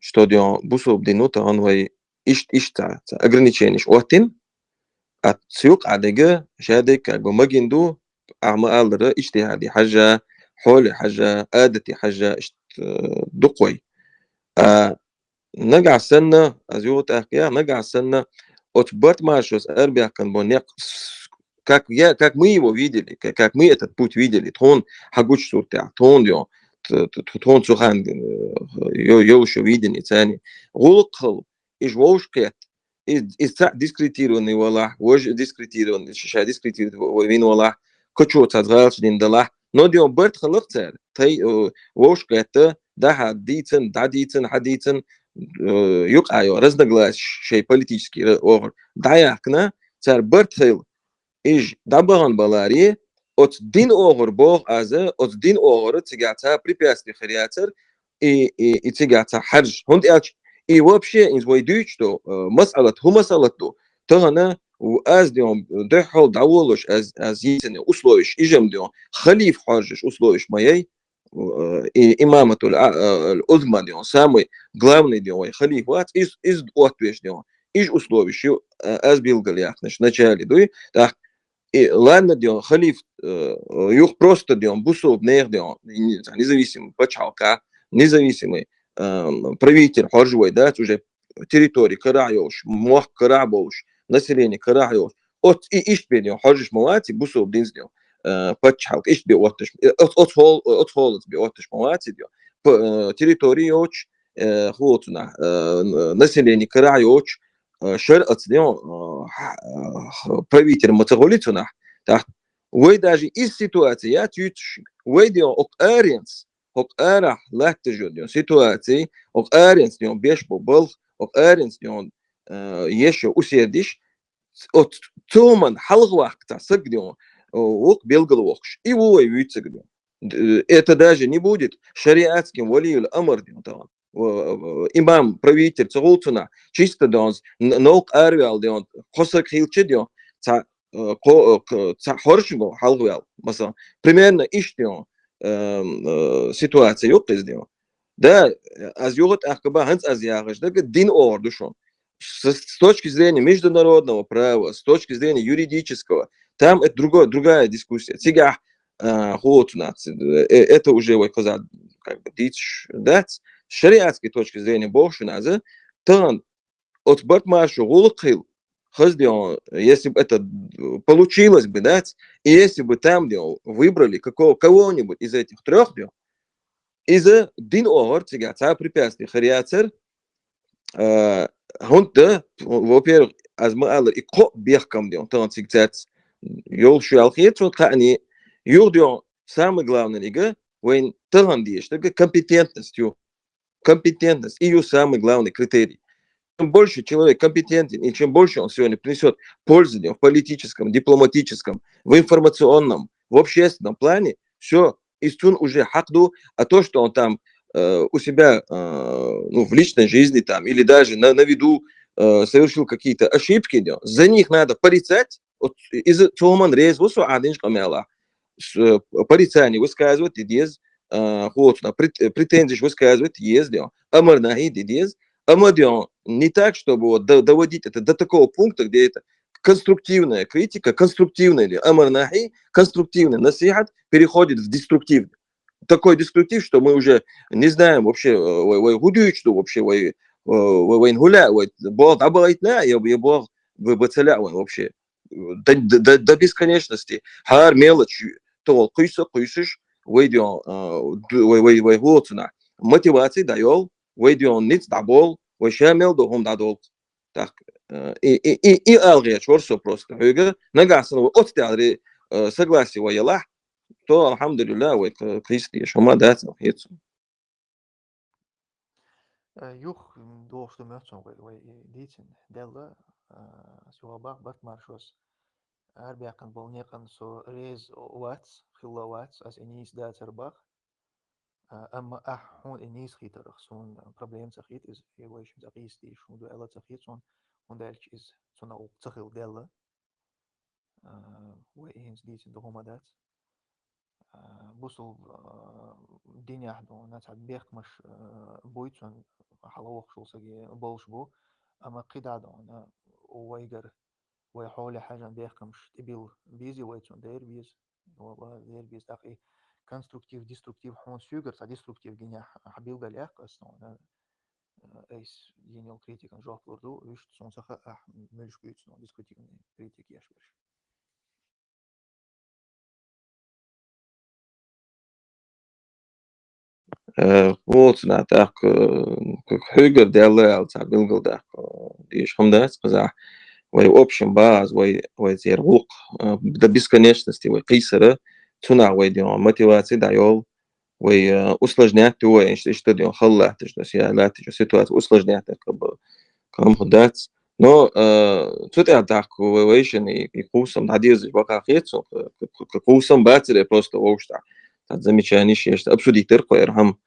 что ду хьуна бусулба дин ву тахана вай иштта, иштта цхьа, цхьа ограниченеш оттина, а цу юкъа а дерг, ша дерг как бы магийна ду, ахьа ма-аллара, иджтихӀаде хьажа, хьоле хьажа, Ӏадате хьажа, иштта, э, дукха вай. А нагахь санна, аз юха тӀаккха яхь, нагахь санна, оцу барт-маршоца арабаьккхина бо некъ, с-, как я, как мы его видели, ка-, как мы этот путь видели, тхуна хьан гучу суртехь, тхуна йо, т-, т-, т-, тхуна цу хан, э, йо-, йолуш йо видение царна. ГӀуллакх хала, иза вовшахкхетта, иза, иза цхьаъ дискредитированный валахь, важа дискредитированный, ша дискредитировать вина валахь, кочо цхьа гӀалаш дина далахь, но ду хьуна барт хала-кх цара, тхай, э, вовшахкхетта, дӀахьа дийцина, дӀадийцина, хьадийцина, э, юкъа йо разногласия шайн политический ра-, оха дӀаяьхкина, цара барт хила, иза дӀабахана баларе, оцу дин оха боху аз, оцу дин оха цигахь цхьа препятствие хир яцара, и, и, и цигахь цхьа хьаржа. ХӀунда аьлча, и вообще иза вай дуьйцуш ду, э, масъалат, хӀун масъалат ду? Тахана в-, аз ду хьуна дуьххьал дӀаволуш, аз, аз йийцина условиш, иза-м ду хьуна халифа хьожуш условиш ма яй, э, и имаматул а-, э, аль-узма ду хьуна, самый главный ду хьуна вай халифа вац, иза, иза оттавеш ду хьуна. Иза условиш ю, э, аз билггал яьккхинарш начале дуй, тӀаккха и ладно ду хьуна халифа, э, юха просто ду хьуна бусулба нехан ду хьуна, не-, независимый пачхьалкхехь, независимый, э, правитель хьожуш вай дац, уже территори карахь йолуш, мохк карахь болуш, население карахь йолуш. Оц-, и иштта бен ду хьуна хьожуш ма вац и бусулба динца ду хьуна, э, пачхьалкх, иштта бен отташ, э, оц-, оцу хьол-, оцу хьолаца бен отташ ма вац и ду хьуна. П-, э, территори йоцуш, э, хӀун цунах, э, н-, население карахь йоцуш, э, шарӀаца ду хьуна, э, хьа-, э, правитель ма ца хуьлий цунах. ТӀаккха вай даже иза ситуация яц юьйцуш, вай ду хьуна окху аренца, окху арахь латташ йолу ду хьуна ситуация, окху аренца ду хьуна беш бо балха, окху аренца ду хьуна э, еш усердиш, от цо ман хьалха ваккха цхьа саг ден, э, вокх белгал вокхуш. И ву вай вуьйцург ден. Д-, это даже не будет шариатским валиюл амр ден тагӀан. Э, э, имам, правитель, ца гӀулцуна, чисто ден, н-, новкъа араваьл ден, кхо саг хилча ден, цхьа, э, кхо-, э, к-, цхьа хоршуго хьалха ваьл. Масала, примерно иштта ден, э, э, ситуация юкъиз ден. Да, аз юха тӀаккха ба, хӀанз аз яхаш дага дин оагӀур ду шун. С, с точки зрения международного права, с точки зрения юридического, там это другой, другая дискуссия. Цигахь, а, хӀу оцу наци, э, это уже вай хаза, как бы, дийцаш дац. С шариатской точки зрения бохуш наза, тан от Бартмашу гӀулакх хил, хаза ден, если бы это получилось бы, дац, и если бы там ден выбрали какого, кого-нибудь из этих трёх ден, иза дин оагӀур цигахь цхьа препятствие хир яцар, а, хӀунда, во-первых, аз ма аллара, и кхо бехкам ден, тагӀан цига цаьрца йолуш ял хеташ, вот хаьа, юха ден, самое главное, ига, вайн тагӀан деш, дага компетентность ю. Компетентность, и ю самый главный критерий. Чем больше человек компетентен, и чем больше он сегодня принесет пользы ден в политическом, дипломатическом, в информационном, в общественном плане, все, из цун уже хьакъ ду, а то, что он там, э, у себя, э, ну, в личной жизни там, или даже на, на виду, э, совершил какие-то ошибки, да, за них надо порицать, вот, из цу хӀуманна реза ву со, Ӏадинчу къамелахь. С-, э, порицание высказывать де деза, э, хӀу оцу на прет-, претензиш высказывать де еза, да, амар нахьи де деза, амма, да, не так, чтобы вот до-, доводить это до такого пункта, где это конструктивная критика, конструктивная ли, амар нахьи, конструктивный насихат переходит в деструктивный. Такой деструктив, что мы уже не знаем вообще, э, вай, вай хӀу дуьйцуш ду вообще, вай, э, вай, вайн хӀу лаьа, вай боху дӀабахийта лаьа, я, я боху б-, бац лаьа вайн вообще. До, до, до, до бесконечности. ХӀара мелочь тӀехула кхуьйсуш, кхуьйсуш, вай ден, э, ду-, вай, вай, вай хӀу оцу нахь мотиваци дӀайолу, вай ден ницкъ дӀаболу, вай ша мел ду хӀума дӀадолу. Так, э, и, и, и, и ала гӀерташ вара со просто хьоьга, нагахь санна вай оцу тӀехь ре-, э, согласие вай ялахь, то, алхьамдулиллах, вай кх-, кхийса дезаш хӀума дац, хета суна. Э, юха, м, дохуш ду моьтту суна вай, вай и дийцина, Делла, э, ас юха бах Бартмаршос арабаьккхина болу некъан со реза вац, хилла вац, ас и нийса дацара бах. А, амма ахь хьуна и нийса хийтарх, суна проблема ца хийта иза, и вайшимма ца къийса дийш хӀун ду аьлла ца хийта суна, хӀунда аьлча иза цунах укх ца хилла Делла. А, вай и хӀинца дийцина ду хӀума дац. А, бусул, а, динехь ду, нацахь бехкамаш, а, буй цунна хьала воккхуш волу саги болуш бу, амма кхидӀа ду, вайгара, вай хьоле хьаьжна бехкамаш тӀебилла беза вай цунна, дера беза. Валла, дера беза. ТӀаккха и конструктив, деструктив хьуна соьгара цхьа деструктив гинехь хьан билгал яккха ас, но, э, айс йина йолу критикан жоп лур ду, вуьшта суна ца хаьа, ахь муьлш буьйцу, но деструктивный критика еш берш. Э, воцу нах тӀаккха, э, хьуьгара даьлла аьлла цхьа билгал даккха, э, дийша хӀума дац, кхузахь вай общем база, вай, вай церан гӀуллакх, э, до бесконечности вай кхийсара, цунах вай ден мотиваци дӀайолу, вай, э, усложнять ду вай, иштта, иштта ден хала латташ, то есть я латташ ситуация усложнять, как бы, кхамха дац. Но, э, цу тӀехь тӀаккха вай, вайшинна и, и кхуссам дӀадирзаш бакъахь хета цунах, к-, к-, к-, кхуссам бацаре просто вовшахтахь. Цхьа замечаниш еш, обсудить дара кхо эрхьама,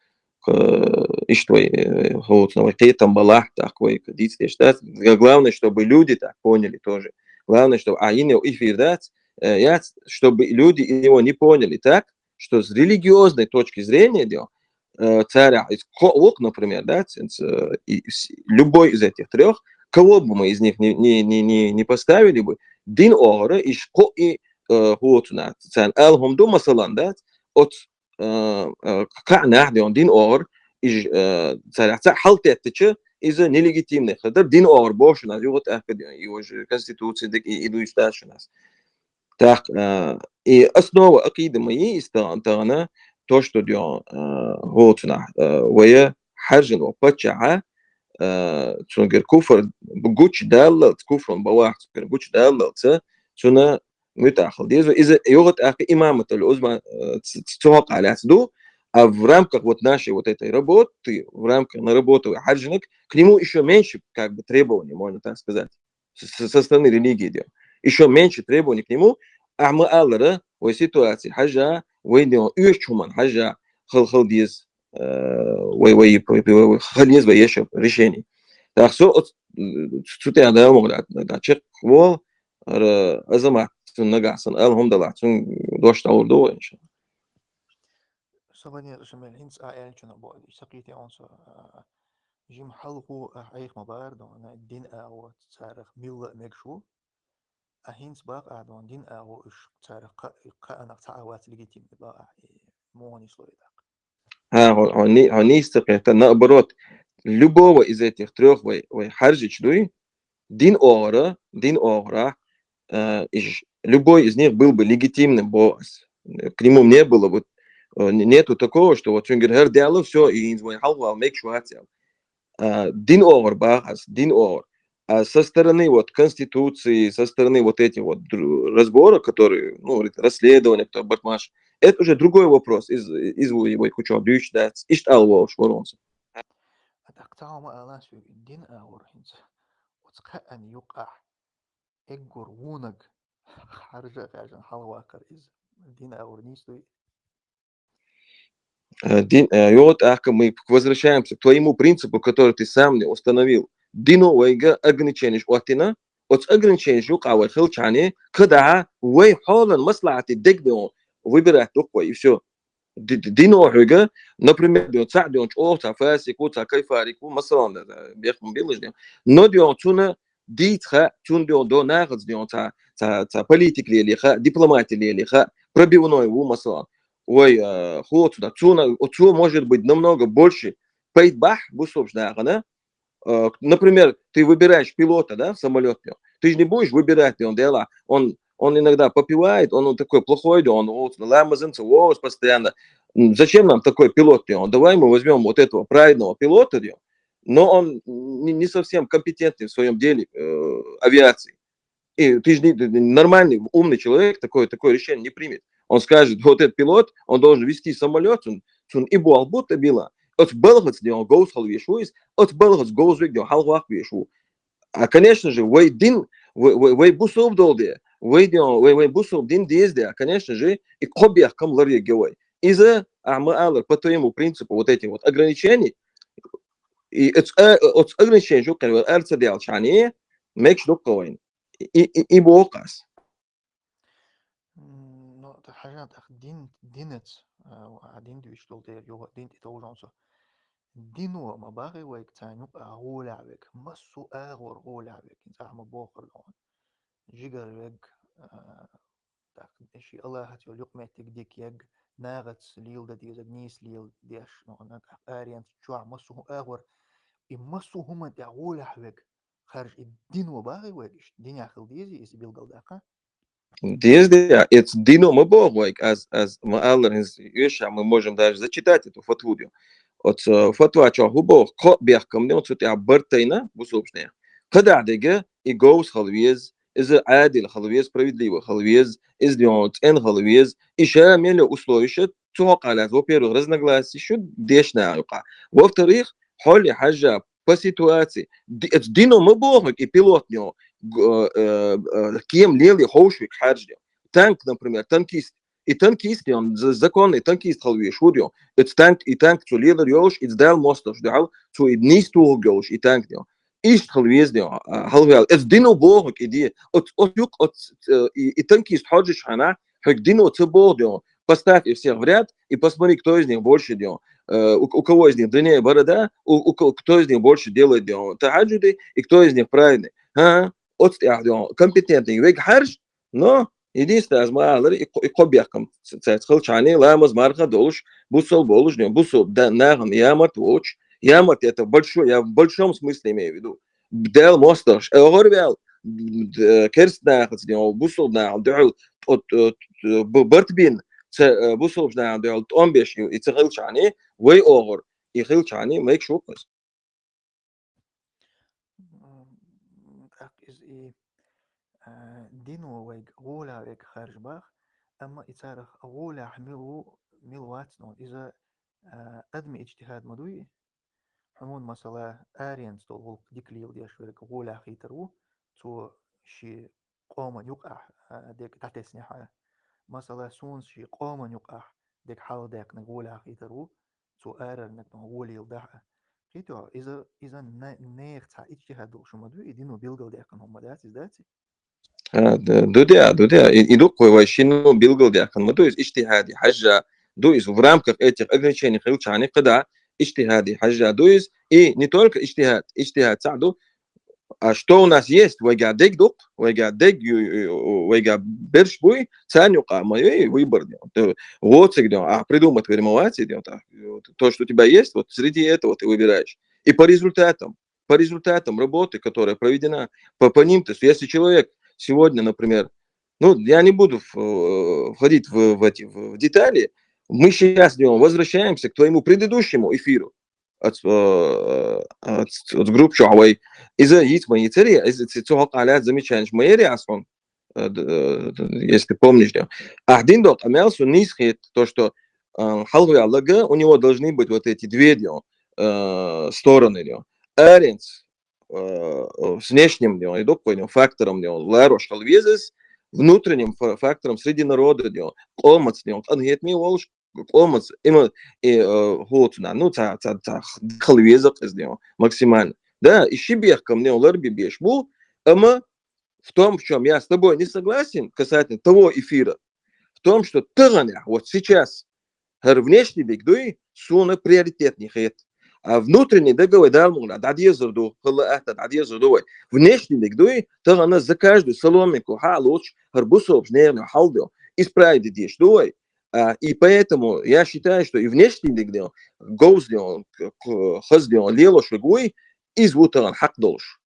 к-, иштта вай, э, хӀоцна вай кхетам балахь, тӀаккха вай дийца деш дац. Г-, главное, чтобы люди так поняли тоже. Главное, чтобы, а, йина йолу эфир дац, э, яц, чтобы люди его не поняли так, что с религиозной точки зрения дел, э, царах из кхо вокх, например, да, цинца, э, и с-, любой из этих трёх, кого бы мы из них не, не, не, не, не поставили бы, дин оагӀора иш кхо и, э, хӀоцуна. Царна ала хӀума ду, масалан, да, оц, э, э, кхаъ нах ден дин оагӀор, иш, э, царах цхьаъ хьалтеттача, иза нелегитимный хир дара, дин оагӀор бохуш у нас, юха тӀаккха ден, и уже конституция дика, и, и дуьйцу даш у нас. Так, э, и основа акъида ма йий иза тагӀана, тагӀана, то, что ден, э, хӀоцунахь, э, вая хьаьржина ву паччахьа, э, цуьнгара куфр гучудаллалц, куфрун бавахь цуьнгара гучудаллалца, цунна муьтӀахь хила деза. Иза юха тӀаккха имаматул узма, э, ц-, ц-, цу хьокъехь лаьцна ду, А в рамках вот нашей вот этой работы, в рамках на работу хьаржанаг, к нему ещё меньше, как бы, требований, можно так сказать, с- со стороны религии идёт. Ещё меньше требований к нему, а ма аллара, вай ситуация хьажа, вай ден уьш чуман хьажа, хал хал диз, э, вай вай вай вай хал диз вай ещё решение. Так что от цутя да мог да да чек вол ара Азамат цун нагасан алхамдулла цун дош таур до иншалла. Салани шамел хинц а элчуна бо саките онсо жим халху айх ма бар дона дин а вот царах милла мегшу. А хинц бак а дон дин а вот уж царах ка ка анах цаават легитимный ба а муни слой дак. А, он он не он не истыкета, наоборот, любого из этих трёх вай вай харжич дуй, дин огъара, дин огъара, э, иж любой из них был бы легитимным бо ас. К нему не было бы, э, не- нету такого, что вот цунгер хар дяло, всё, и инз вай халхвал мек шуацял. А, дин огъар бах ас, дин огъар. А со стороны вот конституции, со стороны вот этих вот дру- разборов, которые, ну, говорит, расследование, кто бартмаш, это уже другой вопрос. Из из вай вай кучо дюч дац, ишт ал вол шворонса. А так цаома алас дин огъар хинца. Оцка ан юкъа. Эггур вунаг харжа хажан халвакар из дин огъар нистуй. Э, дин, э, и вот, ах, мы возвращаемся к твоему принципу, который ты сам не установил. Дину вайга ограничениш оттина, оц ограничениш юкъа вай хилчани, когда вай холан маслахати дегдеон выбирать духвай, и всё. Ди- ди- дин охьуга, например, ден цаъ ден чӀох, ца фасику, ца кайфарику, масалан, да, да, бехун билыш ден. Но ден цуна дийц ха, цун ден до нахац ден ца, ца, ца политик лели ха, дипломати лели ха, пробивной ву, масалан. Ой, э, хо цуна, цуна, цу может быть намного больше пайдбах, бусубш нахана, э, например, ты выбираешь пилота, да, в самолёте. Ты же не будешь выбирать, он дела, он, он иногда попивает, он, он такой плохой, да, он вот, ламазанца, вот, постоянно. М, Зачем нам такой пилот, да? Давай мы возьмем вот этого праведного пилота, да, но он не, не совсем компетентный в своем деле э, авиации. И ты же не- нормальный, умный человек такое, такое решение не примет. Он скажет, вот этот пилот, он должен вести самолёт, он, он и бу албут билан. От балгъац ден гоуз халвешуис, от балгъац гоуз век ден халвах вешу. А, конечно же, вай дин, вай, вай, вай бусуб долде, вай ден, вай, вай бусуб дин дезде, а, конечно же, и кобех кам ларья гевай. Из-за, а, мы алар по твоему принципу вот этих вот ограничений, и от, э, от ограничений жукъен вай арца дел чани, мекш дукъавайн. И, и, и бокас. М, Но, та хажан тах дин, динец, а, а дин дюш дол дер, юга дин ти таужан со. Дин ва ма баги вайк цаню а гуля век, массу а гор гуля век, инца ма бохр дон. Жигар век, а, так, ши Аллахат йол юкъ меттиг дик яг, нагъац лил да дизаг, нис лил деш, но, наг ариент чуа массу а гор, и массу хума тя гуля век, харж и дин ва баги век, иш, дин яхил дизи, ис билгал дака. Дезде, эц дино ма бог вайк, аз, аз ма аллар инз юша, мы можем даже зачитать эту фатву дю. От э, фатва чо ху бог, ко бех ко мне, от сути а бартайна, бусубшне. Када деге, и гоус халвез, из адил халвез, справедливый халвез, из дион цен халвез, и ша меле условище, цо халаз, во-первых, разногласия шу дешна юка. Во-вторых, холи хажа по ситуации. Ди- эц дино ма бог и пилот нё, г- э, э, кем лели хоушвик харж нё. Танк, например, танкист. И танкист, и он з- законный танкист халви шудё. Эц танк, и танк цу лелер ёлш, и дал мосташ дал, цу и низ туг ёлш, и танк нё. Ишт халвез нё, а, халвел. Эц дино бог и ди, от, от юк, от, э, и, и танкист ходжиш хана, хек дино ца бог дё. Поставь их всех в ряд и посмотри, кто из них больше дё. Э, у, у кого из них длиннее борода, у, у ко- кто из них больше делает дё. Тахаджуды, и кто из них правильный. А, от, а, дё, компетентный век харж, но единственное, аз ма алар, и, ко- и кобяхкам, ц- ц- хылчани, ламаз марха долуш, бусал болуш, дё, бусал, да, нагам, ямарт воч. Ямарт это большой, я в большом смысле имею в виду. Дел мосташ, э, огор вел, д- керст нахац, дё, бусал нагам, дё, от, от, б- бартбин, ц- э, бусал нагам, дё, он беш, и ц- хылчани, вай огор, и хылчани, мек шукас. М, Так из и, э, дино вайг гуля век харж бах, амма и царах гуля милу, мил вац, но из-за А, адамий иджтихӀад ма дуй, хьуна, масала, аренца долу гӀуллакх дика леладеш верг гӀолехь хийтар ву, цо шен къоман юкъахь, а, дерг дӀатеснехь а. Масала, суна шен къоман юкъахь дерг хьалдаьккхинарг гӀолехь хийтар ву, цо аренах гӀоле лелахь а. Кхетий хьо, иза, иза не-, нехан цхьа иджтихӀад долуш хӀума ма дуй, и дино билгалдаьккхина хӀума дац иза, дац? А, д-, ду де, ду де. И, и ду-кх вай шинна билгалдаьккхина ма ду иза, иджтихӀаде хьаьжжа ду иза в рамках этих ограничений хилчахьана кхидӀа, иджтихӀаде хьаьжжа ду иза. И не только иджтихӀад, иджтихӀад цхьаъ ду, а что у нас есть, вайгахь дерг ду-кх, вайгахь дерг ю-, ю-, вайгахь берш буй, царна юкъахь ма ю выбор де. Т-, воцург де, а придумать верг ма вац де, так, то, что у тебя есть, вот среди этого ты выбираешь. И по результатам, по результатам работы, которая проведена, по, по ним, то есть если человек сегодня, например, ну, я не буду в-, э, входить в, в эти, в, в детали, мы сейчас, где он, возвращаемся к твоему предыдущему эфиру. От, э, от, от группы, что, а, вай, иза йиц ма йицаре, иза ц-, цу хьокъехь лаьцна замечанеш ма яре ас хьуна, э, д-, э, д-, если ты помнишь, да. Ахь дина долу къамел суна нийса хета, то, что, э, хьалхаваьлларг, у него должны быть вот эти две, да, э, стороны, да. Аренца, э, с внешним, да, и ду-кх вай, да, фактором, да, ларош хила веза иза, внутренним фа-, фактором среди народа, да, къомаца, да, къинхетаме волуш, къомаца, има, и, э, хӀоцунах, ну, ца, ца, ца, хила веза-кх иза, да, максимально. Да, и ши бехкам, да, ларбеш бу, амма в том, в чём я с тобой не согласен, касательно того эфира, в том, что тахана, вот сейчас, хӀара внешний дерг дуй, суна приоритетнее хета. А внутренний дерг вай Дала мукъ лахь дӀадезар ду, хӀалла атта дӀадезар ду вай. Внешний дерг дуй, тахана за каждую соломинку хьалуцуш, хӀара бусалба нехан хьал ду, исправить деш ду вай. А, и поэтому я считаю, что и внешний дерг де, говза де, к-, к-, хаза де, лелош верг вуй, иза ву тахана хьакъ долуш.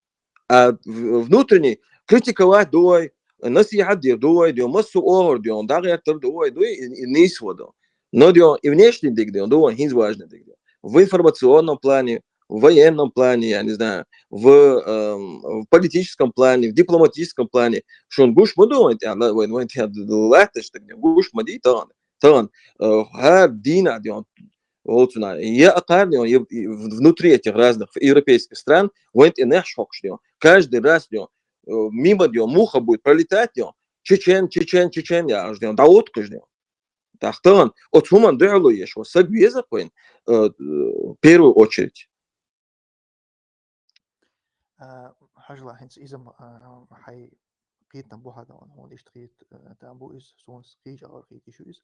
А в-, внутренний критиковать ду вай, насихьат дийр ду вай, де, массо а охьар де, дӀагӀертар ду вай, ду и, и нийса ву ду. Но де, и внешний дерг де, ду вай, хӀинца важный дерг де. В информационном плане, в военном плане, я не знаю, в, эм, в политическом плане, в дипломатическом плане, шуна гуш ма ду вайн тӀе, вайн, вайн тӀе латташ дерг де, гуш ма дий тахана. Тахана, э, хӀара дийнахь де, оцунах, я акхарна, я, и внутри этих разных европейских стран, вайн тӀе нехаш хьокхуш де, каждый раз де, э, мимо де, муха будет пролетать де, чечен, чечен, чечен, я аж де, дӀаоткхуш де. ТӀаккха тахана, оцу хӀуманна дуьхьало еш, ван саг веза-кх вайн, э, э, первую очередь. А, хьажал, хӀинца иза ма, а, хьайн кхетам бу хьан, хьуна иштта хета, а, там бу иза, суна кхечу агӀор хета шу иза.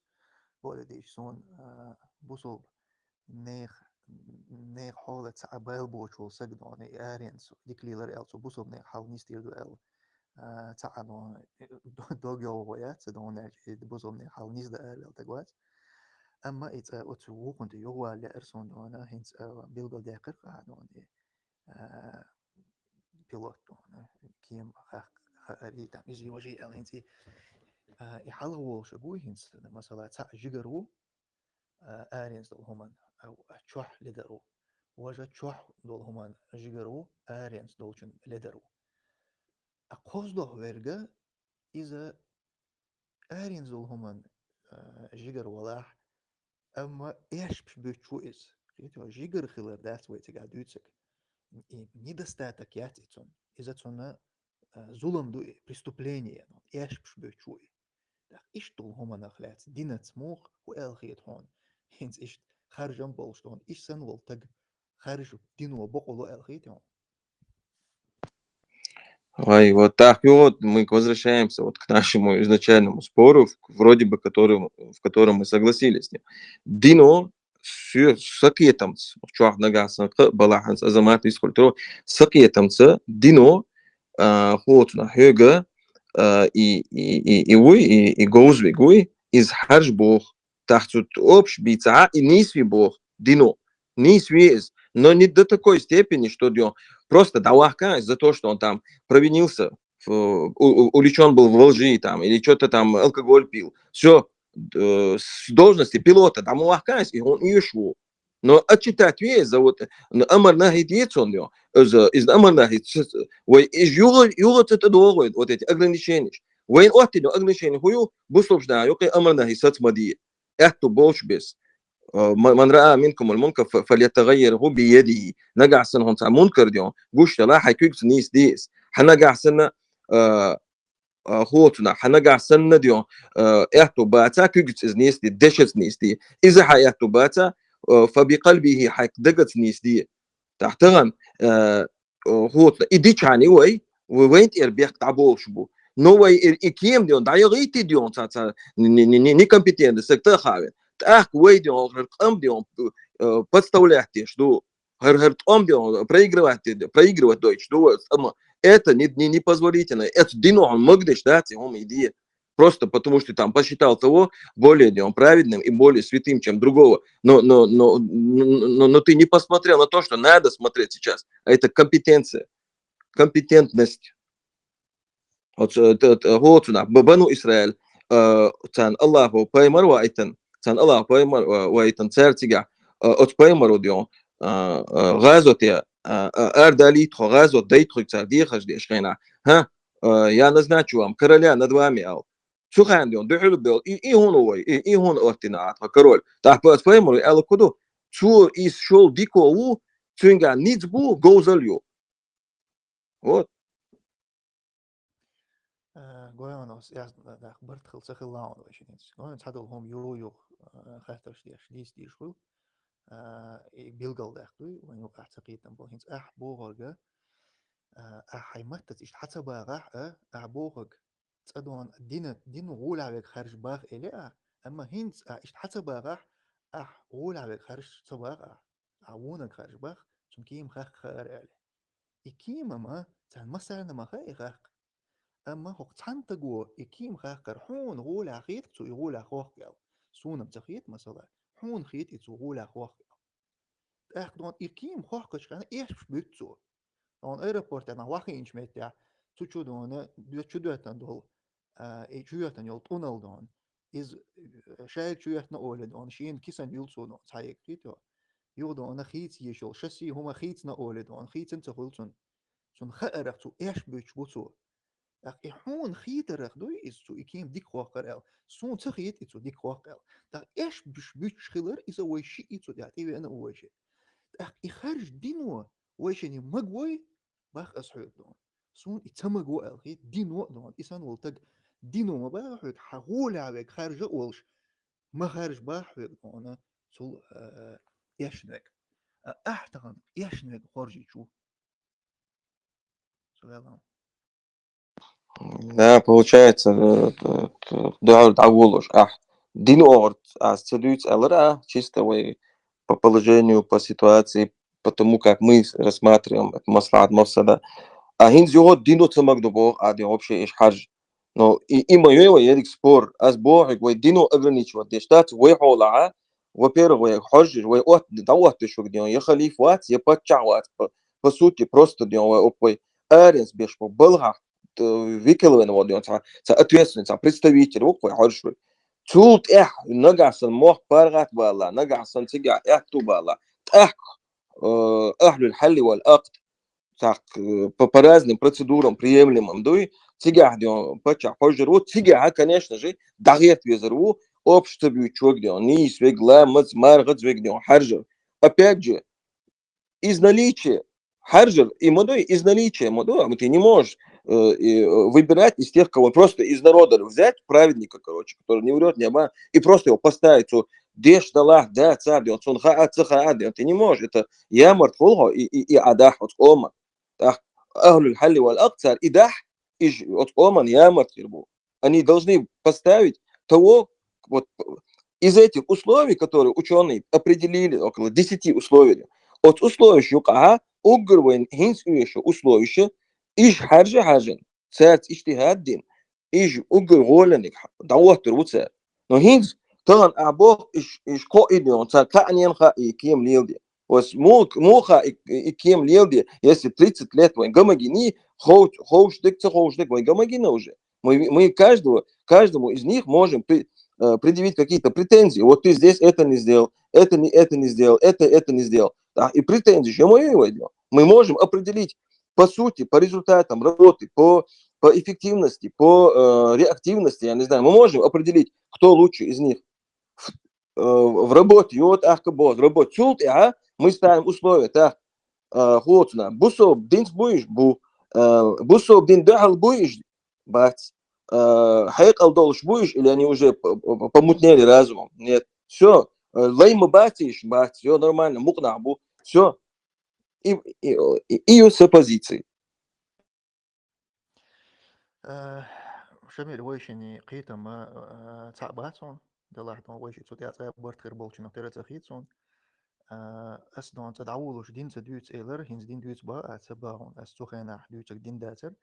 Более дийша суна, а, бусалба нех-, нехан хьоле цхьа а бала боцуш волу саг, хьуна и аренца дика лелар аьлла, цо бусалба нехан хьал нисдийр ду аьлла, а, цхьа а, хьуна, дог йогӀу яц, хьуна, и бусалба нехан хьал нисдан араваьлла стаг вац. Амма и цкъа оцу вукхунна тӀе юхавала лаьара суна, хьуна, хӀинца, а, билгалдаьккхира хьан, хьуна, и а, пилот, хьуна, кема хах-, хаарий, там, иза йожий аьлла хӀинца и, а, и хьалха волуш ву хӀинца, масала, цхьаъ жигара ву, а, аренца долу хӀуманна, а, чохь ледар ву. Важа чохь долу хӀуманна жигара ву, аренца долчун ледар ву. А кхоздох верга иза аренца долу хӀуманна, а, жигара валахь, амма эшпаш буьтуш ву иза. Кхетий хьо, жигара хилар дац вай цигахь дуьйцург. И недостаток яц и цунна. Иза цунна, а, зулам ду и, преступление, эшпаш буьтуш ву и. ТӀаккха иштта долу хӀуманах лаьцна динаца муха, хӀун аьлла хета хьуна? ХӀинца иштта харжам болуш долу, иштта санна волу стаг харжа дино бакъо ло аьлла хета хьуна? Ой, вот так, и вот мы возвращаемся вот к нашему изначальному спору, в-, вроде бы которым, в котором мы согласились с ним. Дино су-, сакхетамца, чохь нагахь санна кхаъ балахь хӀинца Азамат висхуьлтур, сакхетамца дино, а, хӀоцунах хьоьга, а, и, и, и, и вуй, и, и говза верг вуй, иза харжа боху. ТӀаккха цу общ бийцахь и нийсве боху дино. Нийсве иза. Но не до такой степени, что де, просто дӀавахкан иза за то, что он там провинился, в-, у-, у-, уличён был во лжи там, или чё-то там алкоголь пил. Всё, э, с должности пилота дӀа ма вахкан иза, и он оьшуш ву. Но отчитать ве иза за вот, ну, амар нахӀи де цунна, иза, иза амар нахӀи ц-, ц-, вай, иза юха-, юха ца тӀедогӀу вай, вот эти ограничения. Вайна оттина ограничения хӀун ю, бусалба наха юкъе амар нахӀи саца ма де. Аьтту болчу бес. Э, ма-, «من رأى منكم المنكر ف-، فليتغيره بيده». Нагахь санна хьуна цхьа мункар де, гуш далахь, хьай куьгца нийса де иза. Хьа нагахь санна, э, э, хьоцунахь, хьа нагахь санна де, э, аьтту баца куьгца иза нийса де, дешаца нийса де. Иза хьа аьтту баца, э, «فبقلبه», хьай дагаца нийса де. Тахтаган, э, э, хьоцна. И дичани вай, вай вайн тӀера бехк дӀаболуш бу. Но вай и, и кема де, дӀаяхийти де, ца, ца, не, не, не, некомпетентный, сагта хаве. ТӀаккха вай де, хӀара къам де, э, подставлять деш ду. ХӀара, хӀара тӀом де, проигрывать де, проигрывать дойтуш ду, ама это не, не, непозволительно. Это дино хьуна магадеш дац, хьуна иде. Просто потому, что там посчитал того более, де, праведным и более святым, чем другого. Но, но, но, но, но ты не посмотрел на то, что надо смотреть сейчас. А это компетенция, компетентность. Оцу, э, т-, т-, хӀоцунах, б-, Бану Исраил, э, царна Аллахо пайхамар ваийтан, царна Аллахо пайхамар ва-, ваийтан цара цигахь, э, оцу пайхамаро де, э, э, гӀазоте, э, э, ардалийтхо, гӀазот дайтхуьг цара дехаш деш хенахь. ХӀа, э, я назначу вам короля над вами, ал. Цу хенахь де, дуьхьал бел, и, и хӀуна вай, и, и хӀуна оттина а тхо король. Тахпа оцу пайхамаро аьлла кху ду, цо и шол дико ву, цуьнга низ бу, говзал ю. Вот. Э, Гойвановс яздина дах барт хила ца хилла ван вай шинец. Гойван цхьадолу хӀума юху-юху, э, хаттарш деш, лийца дийш хуьлу. Э, и билгал дахь дуй, вайн юкъахь ца кхетам бо. ХӀинца ахь бохурга, э, ахь хьайн маттаца иштта хьа ца багӀахь, а, ахь бохург цӀа дона дина, дина гӀолехь вега харж бах эле а, амма хӀинца ахь иштта хьа ца багӀахь, ахь гӀолехь вега харж ца бах ахь. Ахь вонаг харж бах, цунна кема хаккха хаар аьлла. И кема-м царна массарна ма хаьа и хаккха. Амма хӀокху цхьана таго и кема хаккхар хьуна гӀолехь хета цо и гӀолехь хоккху аьлла. Суна-м ца хета, масала, хьуна хета и цо гӀолехь хоккху аьлла. ТӀаккха дона и кема хоккхучу хенахь эшпаш буьту цо. Дона аэропортехь нах вахийначу меттехь, цу чу дона, чу доьттина долу, а, и чу йоьттина йолу тӀунал дона. Иза, э, шайга чу йоьттина оле дона, шена кисана юл цо дона, цхьа егийто. Юха дона хийца еш йолу шасси хӀума хийцина оле дона, хийцина ца хуьлу цунна. Цунна хаарах цо эшпаш буьтуш бу цо. ТӀаккха и хьуна хетарах дуй иза цо и кема дика хоккхура аьлла. Суна ца хета и цо дика хоккху аьлла. ТӀаккха эшпаш буьтуш хилар иза вай шиъ и цу тӀехь тӀевеана а вай шиъ. ТӀаккха и харж дино вай шинна магавой, бах аса хьоьга дона. Суна и ца маго аьлла хета, дино а дона. И санна волу таг дино ма баха хьоьга, хьан гӀолехь вега харжа а волуш, ма харж баха хьоьга дона, цул, э, эшна вега. А ахь тахана эшна вега хоржийчу. Цу ваьлла. Да, получается, э, т-, т-, дуьхьал дӀаволуш, ахь дина оьгӀарца аз ца дуьйцу аьллара, а, чисто вай по положению, по ситуации, потому как мы рассматриваем это маслахьат, мафсада. А хӀинца юха дино ца магадо боху, а, де вообще иш харж. Но и, и ма йой вай ерриг спор. Аз боху хьоьга, вай дино ограничивать деш дац, вай хьолахь, а, во-первых, вай хьожжаш, вай отт-, дӀаоттуш вега де, я халиф вац, я паччахь вац, по, по сути, просто де, вай оп вай аренца беш бу, балхахь, э, викал вайн ву де, цхьа, цхьа ответственный, цхьа представитель ву вай хьожжаш вай. Цул тӀаьхьа нагахь санна мохк паргӀат бала, нагахь санна цигахь аьтту бала, тӀаккха, э, ахьлул хьалли вал акъд, так, э, по, по разным процедурам приемлемым дуй, цигахь де паччахь хьожжар ву, цигахь, конечно же, дӀагӀерта везар ву, общество буьйцуш вега де, нийса вега, ламаз, мархаз вега де, харжар. Опять же, из наличия харжар, и ма дуй, из наличия ма дуй, а ты не можешь, э, и, э, выбирать из тех, кого просто из народа взять, праведника, короче, который не врёт, не обманывает, и просто его поставить, цо деш далахь, да, ца де, цунна хаа, ца хаа де, ты не можешь, это ямарт хуьлу хьо, и, и, и Ӏа дахь оцу къоман. ТӀаккха ахьлул хьалли вал акъд цара и дахь, иш оцу къоман ямарт хир бу. Они должны поставить того, вот, из этих условий, которые учёные определили, около десяти условий, оцу условеш юкъахь уггар вайн хӀинца оьшу условеш, иш харжа хьажан, цаьрца иштихӀад дина, иш уггар гӀоланиг дӀахӀоттур ву цара. Но хӀинца тахана ахь боху, иш, иш кхоъ и де, цара кхаъ нен хаьа и кема леладе. Ос муха, муха и, и кема леладе, если тридцать лет вайн гамагини, ховш-, ховш дерг, ца ховш дерг вайн гамагина уже. Мы, мы каждого, каждому из них можем при-, э, предъявить какие-то претензии. Вот ты здесь это не сделал, это не, это не сделал, это, это не сделал. Да, и претензии же мы войдём. Мы можем определить по сути, по результатам работы, по, по эффективности, по, э, реактивности, я не знаю, мы можем определить, кто лучше из них. Ф-, в работе, йо, тӀаккха боху, в работе. Цул тӀаьхьа мы ставим условия, так, а, хӀоцуна. Бусалба динца буй уьш? Бу. А, бусалба дин дуьхьал буй уьш? Бац. А, хьекъал долуш буй уьш, или они уже п-, п-, помутнели разумом? Нет. Всё. А, лай ма бац уьш? Бац. Всё нормально, мукъанахь бу. Всё. И, и, и, и с оппозицией. Э, Шамиль, вай шинна кхетам, э, цхьаъ бац хьуна, делахь тхьуна вай ши цу тӀе цкъа барт хир болчунах тера ца хийца хьуна. Э, ас дон цӀа дӀавулуш дин ца дуьйцу элар, хӀинца дин дуьйцу бан а ца бан хьуна. Ас цу хенахь дуьйцург дин дацара.